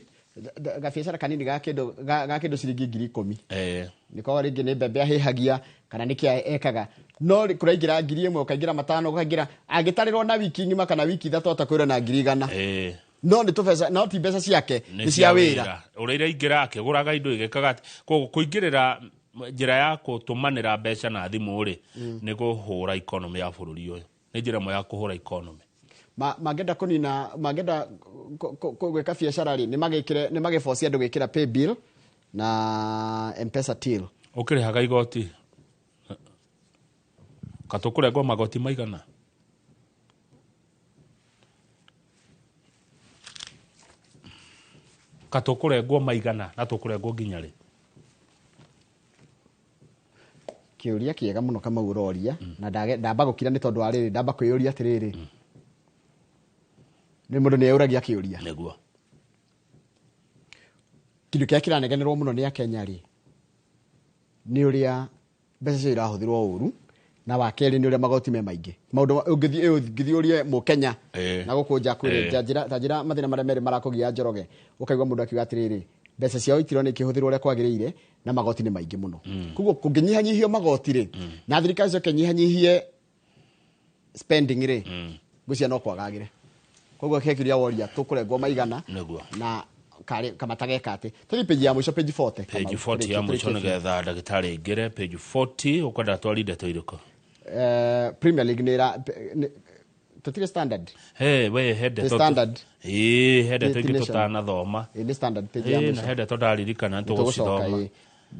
gabiacara kanini ga kĩndũ ciringi 10,000. Nĩkorwo rĩngĩ nĩ mbembe ahĩhagia kana nĩ kĩa ekaga, no kũraingĩra 1000, ũkaingĩra 5, ũkaingĩra, angĩtarĩrwo na wiki ng'ima kana wiki 3 atakwĩra na 100,000. No nĩ tũbeca, no ti mbeca ciake, nĩ cia wĩra. Ũrĩa iraingĩra akĩgũraga indo igĩkaga atĩ koguo kũingĩrĩra njĩra ya gũtũmanĩra mbeca na thimũ rĩ, nĩ kũhũra economy ya bũrũri ũyũ, nĩ njĩra ĩmwe ya kũhũra economy. Mangĩenda kũnina, mangĩenda gwĩka biacara rĩ, nĩ magĩboci andũ gwĩkĩra pay bill na M-Pesa till. Ũkĩrĩhaga igoti katũkũrengwo magoti maigana? Katũkũrengwo maigana na tũkũrengwo nginya rĩ? Kĩũria kĩega mũno Kamau ũroria, na ndamba gũkira nĩ tondũ wa rĩrĩ, ndamba kwĩyũria atĩrĩrĩ, nĩ mũndũ nĩ eyũragia kĩũria. Nĩguo. Kĩndũ kĩrĩa kĩranegenerwo mũno nĩ Akenya rĩ, Nĩ ũrĩa mbeca icio irahũthĩrwo ũru, na wa kerĩ nĩ ũrĩa magoti me maingĩ. Maũndũ ũngĩthiĩ ũrie mũkenya na gũkũ nja kwĩrĩ ta njĩra mathĩna marĩa merĩ marakũgia Njoroge, ũkaigua mũndũ akiuga atĩrĩrĩ, mbeca ciao itirona ikĩhũthĩrwo ũrĩa kwagĩrĩire na magoti nĩ maingĩ mũno. Koguo kũngĩnyihanyihio magoti rĩ, na thirikari icoke nyihanyihie spending rĩ, ngwĩciria no kwagagĩre. Koguo he kĩũria woria tũkũrengwo maigana na kamata geka atĩ. Tũthiĩ page ya mũico, page 40. Page 40 ya mũico nĩgetha ndagĩtarĩ aingĩre. Page 40 ũkwenda twari ndeto irĩkũ? Premier League nĩ tũtirĩ Standard. He we he ndeto Standard. Ĩĩ, he ndeto ingĩ tũtanathoma. Nĩ Standard page ya mũico. Na he ndeto ndaririkana tũgũcithoma.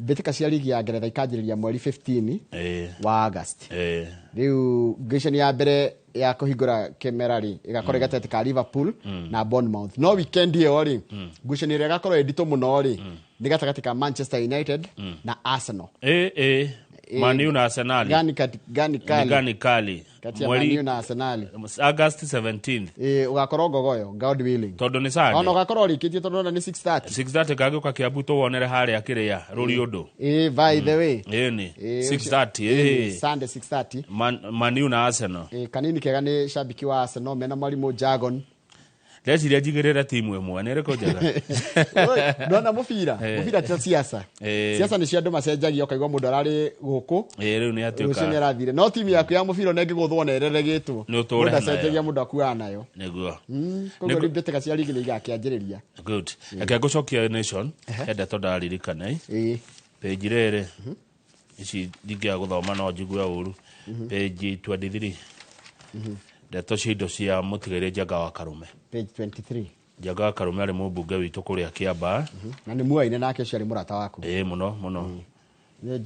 Mbĩtĩka cia ligi ya Ngeretha ikanjĩrĩria mweri 15 wa August. Rĩu ngĩcani ya mbere ya kũhingũra kĩmera rĩ ĩgakorwo gatagatĩ ka Liverpool na Bournemouth. No weekend ĩyo rĩ, ngucanio ĩrĩa ĩgakorwo ĩ nditũ mũno rĩ nĩ gatagatĩ ka Manchester United na Arsenal. Man U na Arsenal. Gani kali. Gani kali. Kati ya Man U na Arsenal. August 17th. Ugakorwo Ngogoyo, God willing. Tondu ni Sunday. Ona ugakorwo rikitie tondu ona ni 6:30. 6:30 kagĩũka Kiambu tuwonere harĩa kĩrĩa rũri ũndũ. By the way. Ni 6:30. Sunday 6:30. Man U na Arsenal. Kanini kega ni shabiki wa Arsenal mena mwalimu Jargon. Ndeciria njigĩrĩre timu ĩmwe nĩ ĩrĩkũ njega? Ndona mũbira, mũbira ti siasa. Siasa nĩ cio andũ macenjagia ũkaigua mũndũ ararĩ gũkũ. Rĩu nĩ atuĩka. Rũciũ nĩ arathire. No timu yaku ya mũbira ona ĩngĩgũthwo na ĩreregĩtwo. Nĩ ũtũre Mũndũ acenjagia mũndũ akuaga nayo. Nĩguo. Koguo rĩu mbĩtĩka cia ligi nĩ igakĩanjĩrĩria. Good. Reke ngũcokia Nation, he ndeto ndaririkana. Page rĩrĩ. Ici ndingĩaga gũthoma no njigue ũru. Page 23. Ndeto cia indo cia mũtigairĩ Njenga wa Karume. Page 23. Njenga wa Karume arĩ mũmbunge witũ kũrĩa Kiambaa. Na nĩ muoine nake ũcio arĩ mũrata waku. Mũno mũno.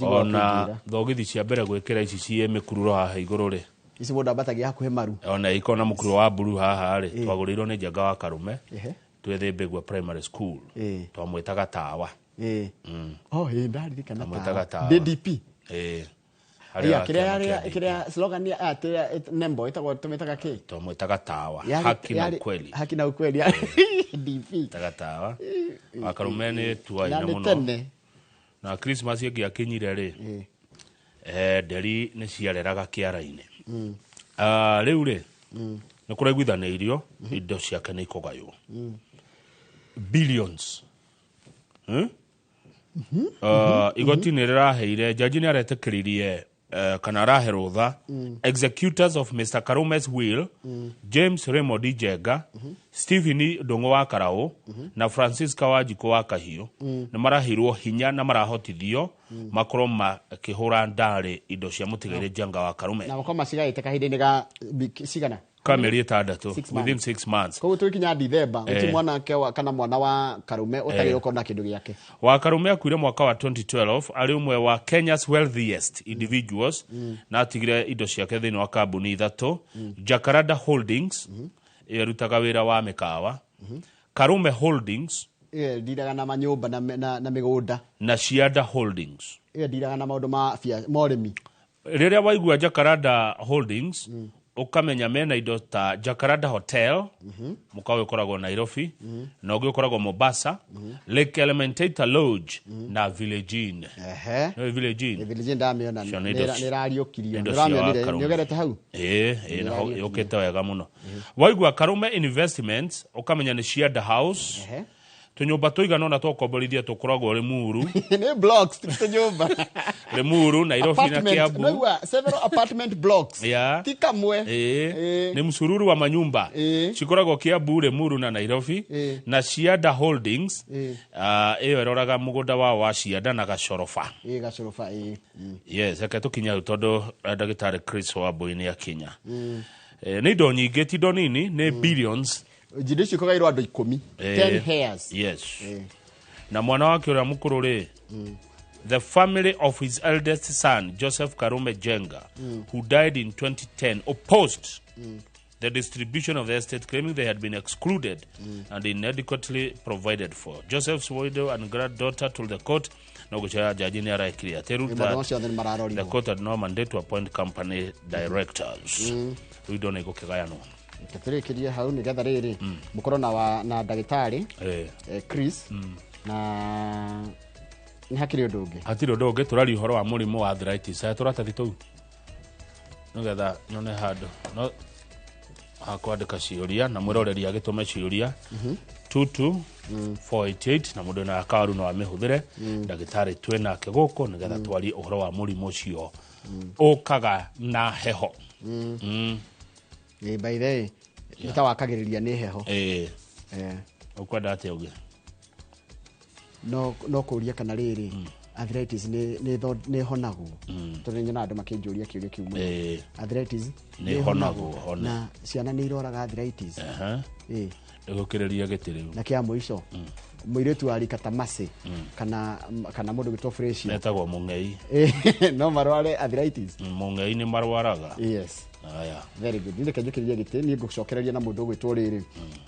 Ona thogithi cia mbere gwĩkĩra ici ciĩ mĩkururo haha igũrũ rĩ. Ici mũndũ ambatagia hakuhĩ maru. Ona ikona mũkururo wa mburu haha rĩ, twagũrĩirwo nĩ Njenga wa Karume. Twĩ Thĩmbĩgua Primary School. Twamwĩtaga tawa. Oh, ndaririkana tawa. Twamwĩtaga DDP. Kĩrĩa slogan ya nembo ĩtagwo tũmĩtaga kĩ? Twamwĩtaga tawa. Haki na ukweli. Haki na ukweli. DP. Taga tawa. Wakarume nĩ tuaina mũno. Na Christmas ĩngĩakinyire rĩ, nderi nĩ ciareraga kĩara-inĩ. Rĩu rĩ, nĩ kũraiguithanĩirio indo ciake nĩ ikũgaywo. Billions. Igoti nĩ rĩraheire, jaji nĩ aretĩkĩririe kana arahe rũtha executors of Mr. Karume's will, James Raymond Njenga, Stephen Ndung'u wa Karau na Francisca Wanjikũ wa Kahiũ nĩ maraheirwo hinya na marahotithio makorwo makĩhũra ndarĩ indo cia mũtigairĩ Njenga wa Karume. Na makorwo macigaĩte kahinda-inĩ ga cigana? Ka mĩeri ĩtandatũ, within 6 months. Koguo tũgĩkinya Dithemba, gũtirĩ mwanake kana mwana wa Karume ũtarĩ gũkorwo na kĩndũ gĩake. Wa Karume akuire mwaka wa 2012 arĩ ũmwe wa Kenya's wealthiest individuals na atigire indo ciake thĩinĩ wa kambuni ithatũ, Jacaranda Holdings ĩrĩa ĩrutaga wĩra wa mĩkawa, Karume Holdings ĩyo ĩndiraga na manyũmba na mĩgũnda, na Cianda Holdings ĩyo ĩndiraga na maũndũ ma ũrĩmi. Rĩrĩa waigua Jacaranda Holdings ukamenya mena indo ta Jacaranda Hotel, mũkawa ũkoragwo Nairobi, na ũngĩ ũkoragwo Mombasa, Lake Elementaita Lodge na Village Inn. Nĩ Village Inn. Village Inn ndamĩona, nĩ ĩrariũkirio. Nĩ ũramĩonire, nĩ ũgerete hau? Yũkĩte wega mũno. Waigua Karume Investments ukamenya nĩ Cianda House. Tũnyũmba tũigana ũna twakomborithia tũkoragwo Limuru. Nĩ blocks, ti tũnyũmba. Limuru, Nairobi na Kiambu. Naigua several apartment blocks. Ti kamwe. Nĩ msururu wa manyumba. Cikoragwo Kiambu, Limuru na Nairobi. Na Cianda Holdings, ĩyo ĩroraga mũgũnda wao wa Cianda na Gacoroba. Gacoroba, Yes, reke tũkinye hau tondũ ndagĩtarĩ Chris Wambui nĩ akinya. Nĩ indo nyingĩ, ti indo nini, nĩ billions. Indo icio ikogairwo andũ 10, 10 hairs. Yes. Na mwana wake ũrĩa mũkũrũ rĩ, the family of his eldest son Joseph Karume Njenga, who died in 2010, opposed the distribution of the estate, claiming they had been excluded and inadequately provided for. Joseph's widow and granddaughter told the court, no gucera jaji nĩ araĩkirie atĩ rĩu the court had no mandate to appoint company directors. Rĩu indo nĩ igũkĩgayanwo. Tũrĩkĩrie hau nĩgetha rĩrĩ mũkorwo na ndagĩtarĩ Chris na Nĩ hakĩrĩ ũndũ ũngĩ? Hatirĩ ũndũ ũngĩ, tũraria ũhoro wa mũrimũ wa arthritis. Aya tũratathi tũu nĩgetha nyone handũ no hakwandĩka ciũria na mwĩroreri agĩtũme ciũria 22488 na mũndũ wĩna kawaru no amĩhũthĩre. Ndagĩtarĩ twĩ nake gũkũ nĩgetha twarie ũhoro wa mũrimũ ũcio ũkaga na heho. Ĩ, by the way, nĩ ta wakagĩrĩria nĩ heho. Ĩĩ. Eh. Ũkwenda atĩa ũngĩ? No kũria kana rĩrĩ, arthritis nĩ ĩhonagwo, tondũ nĩ nyonaga andũ makĩnjũria kĩũria kĩu mũno. Arthritis Nĩ ĩhonagwo, hone. Na ciana nĩ iroraga arthritis? Aha. Ĩ. Ĩgũkĩrĩria gĩtĩ rĩu. Na kĩa mũico, mũirĩtu wa rika ta Mercy kana mũndũ gwĩtwo Fresia Metagwo mũng'ei. No marware arthritis? Mũng'ei nĩ marwaraga. Yes. Aya. Very good. Nĩ reke njũkĩrĩrie gĩtĩ, niĩ ngũcokereria na mũndũ ũgwĩtwo rĩrĩ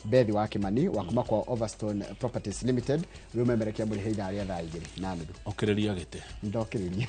Bethi wa Kimani wa kuma kwa Overstone Properties Limited, ũrĩa ũmemerekia mũrĩhe ithaa rĩa thaa 2:30. Ũkĩrĩria gĩtĩ. Ndokĩrĩria.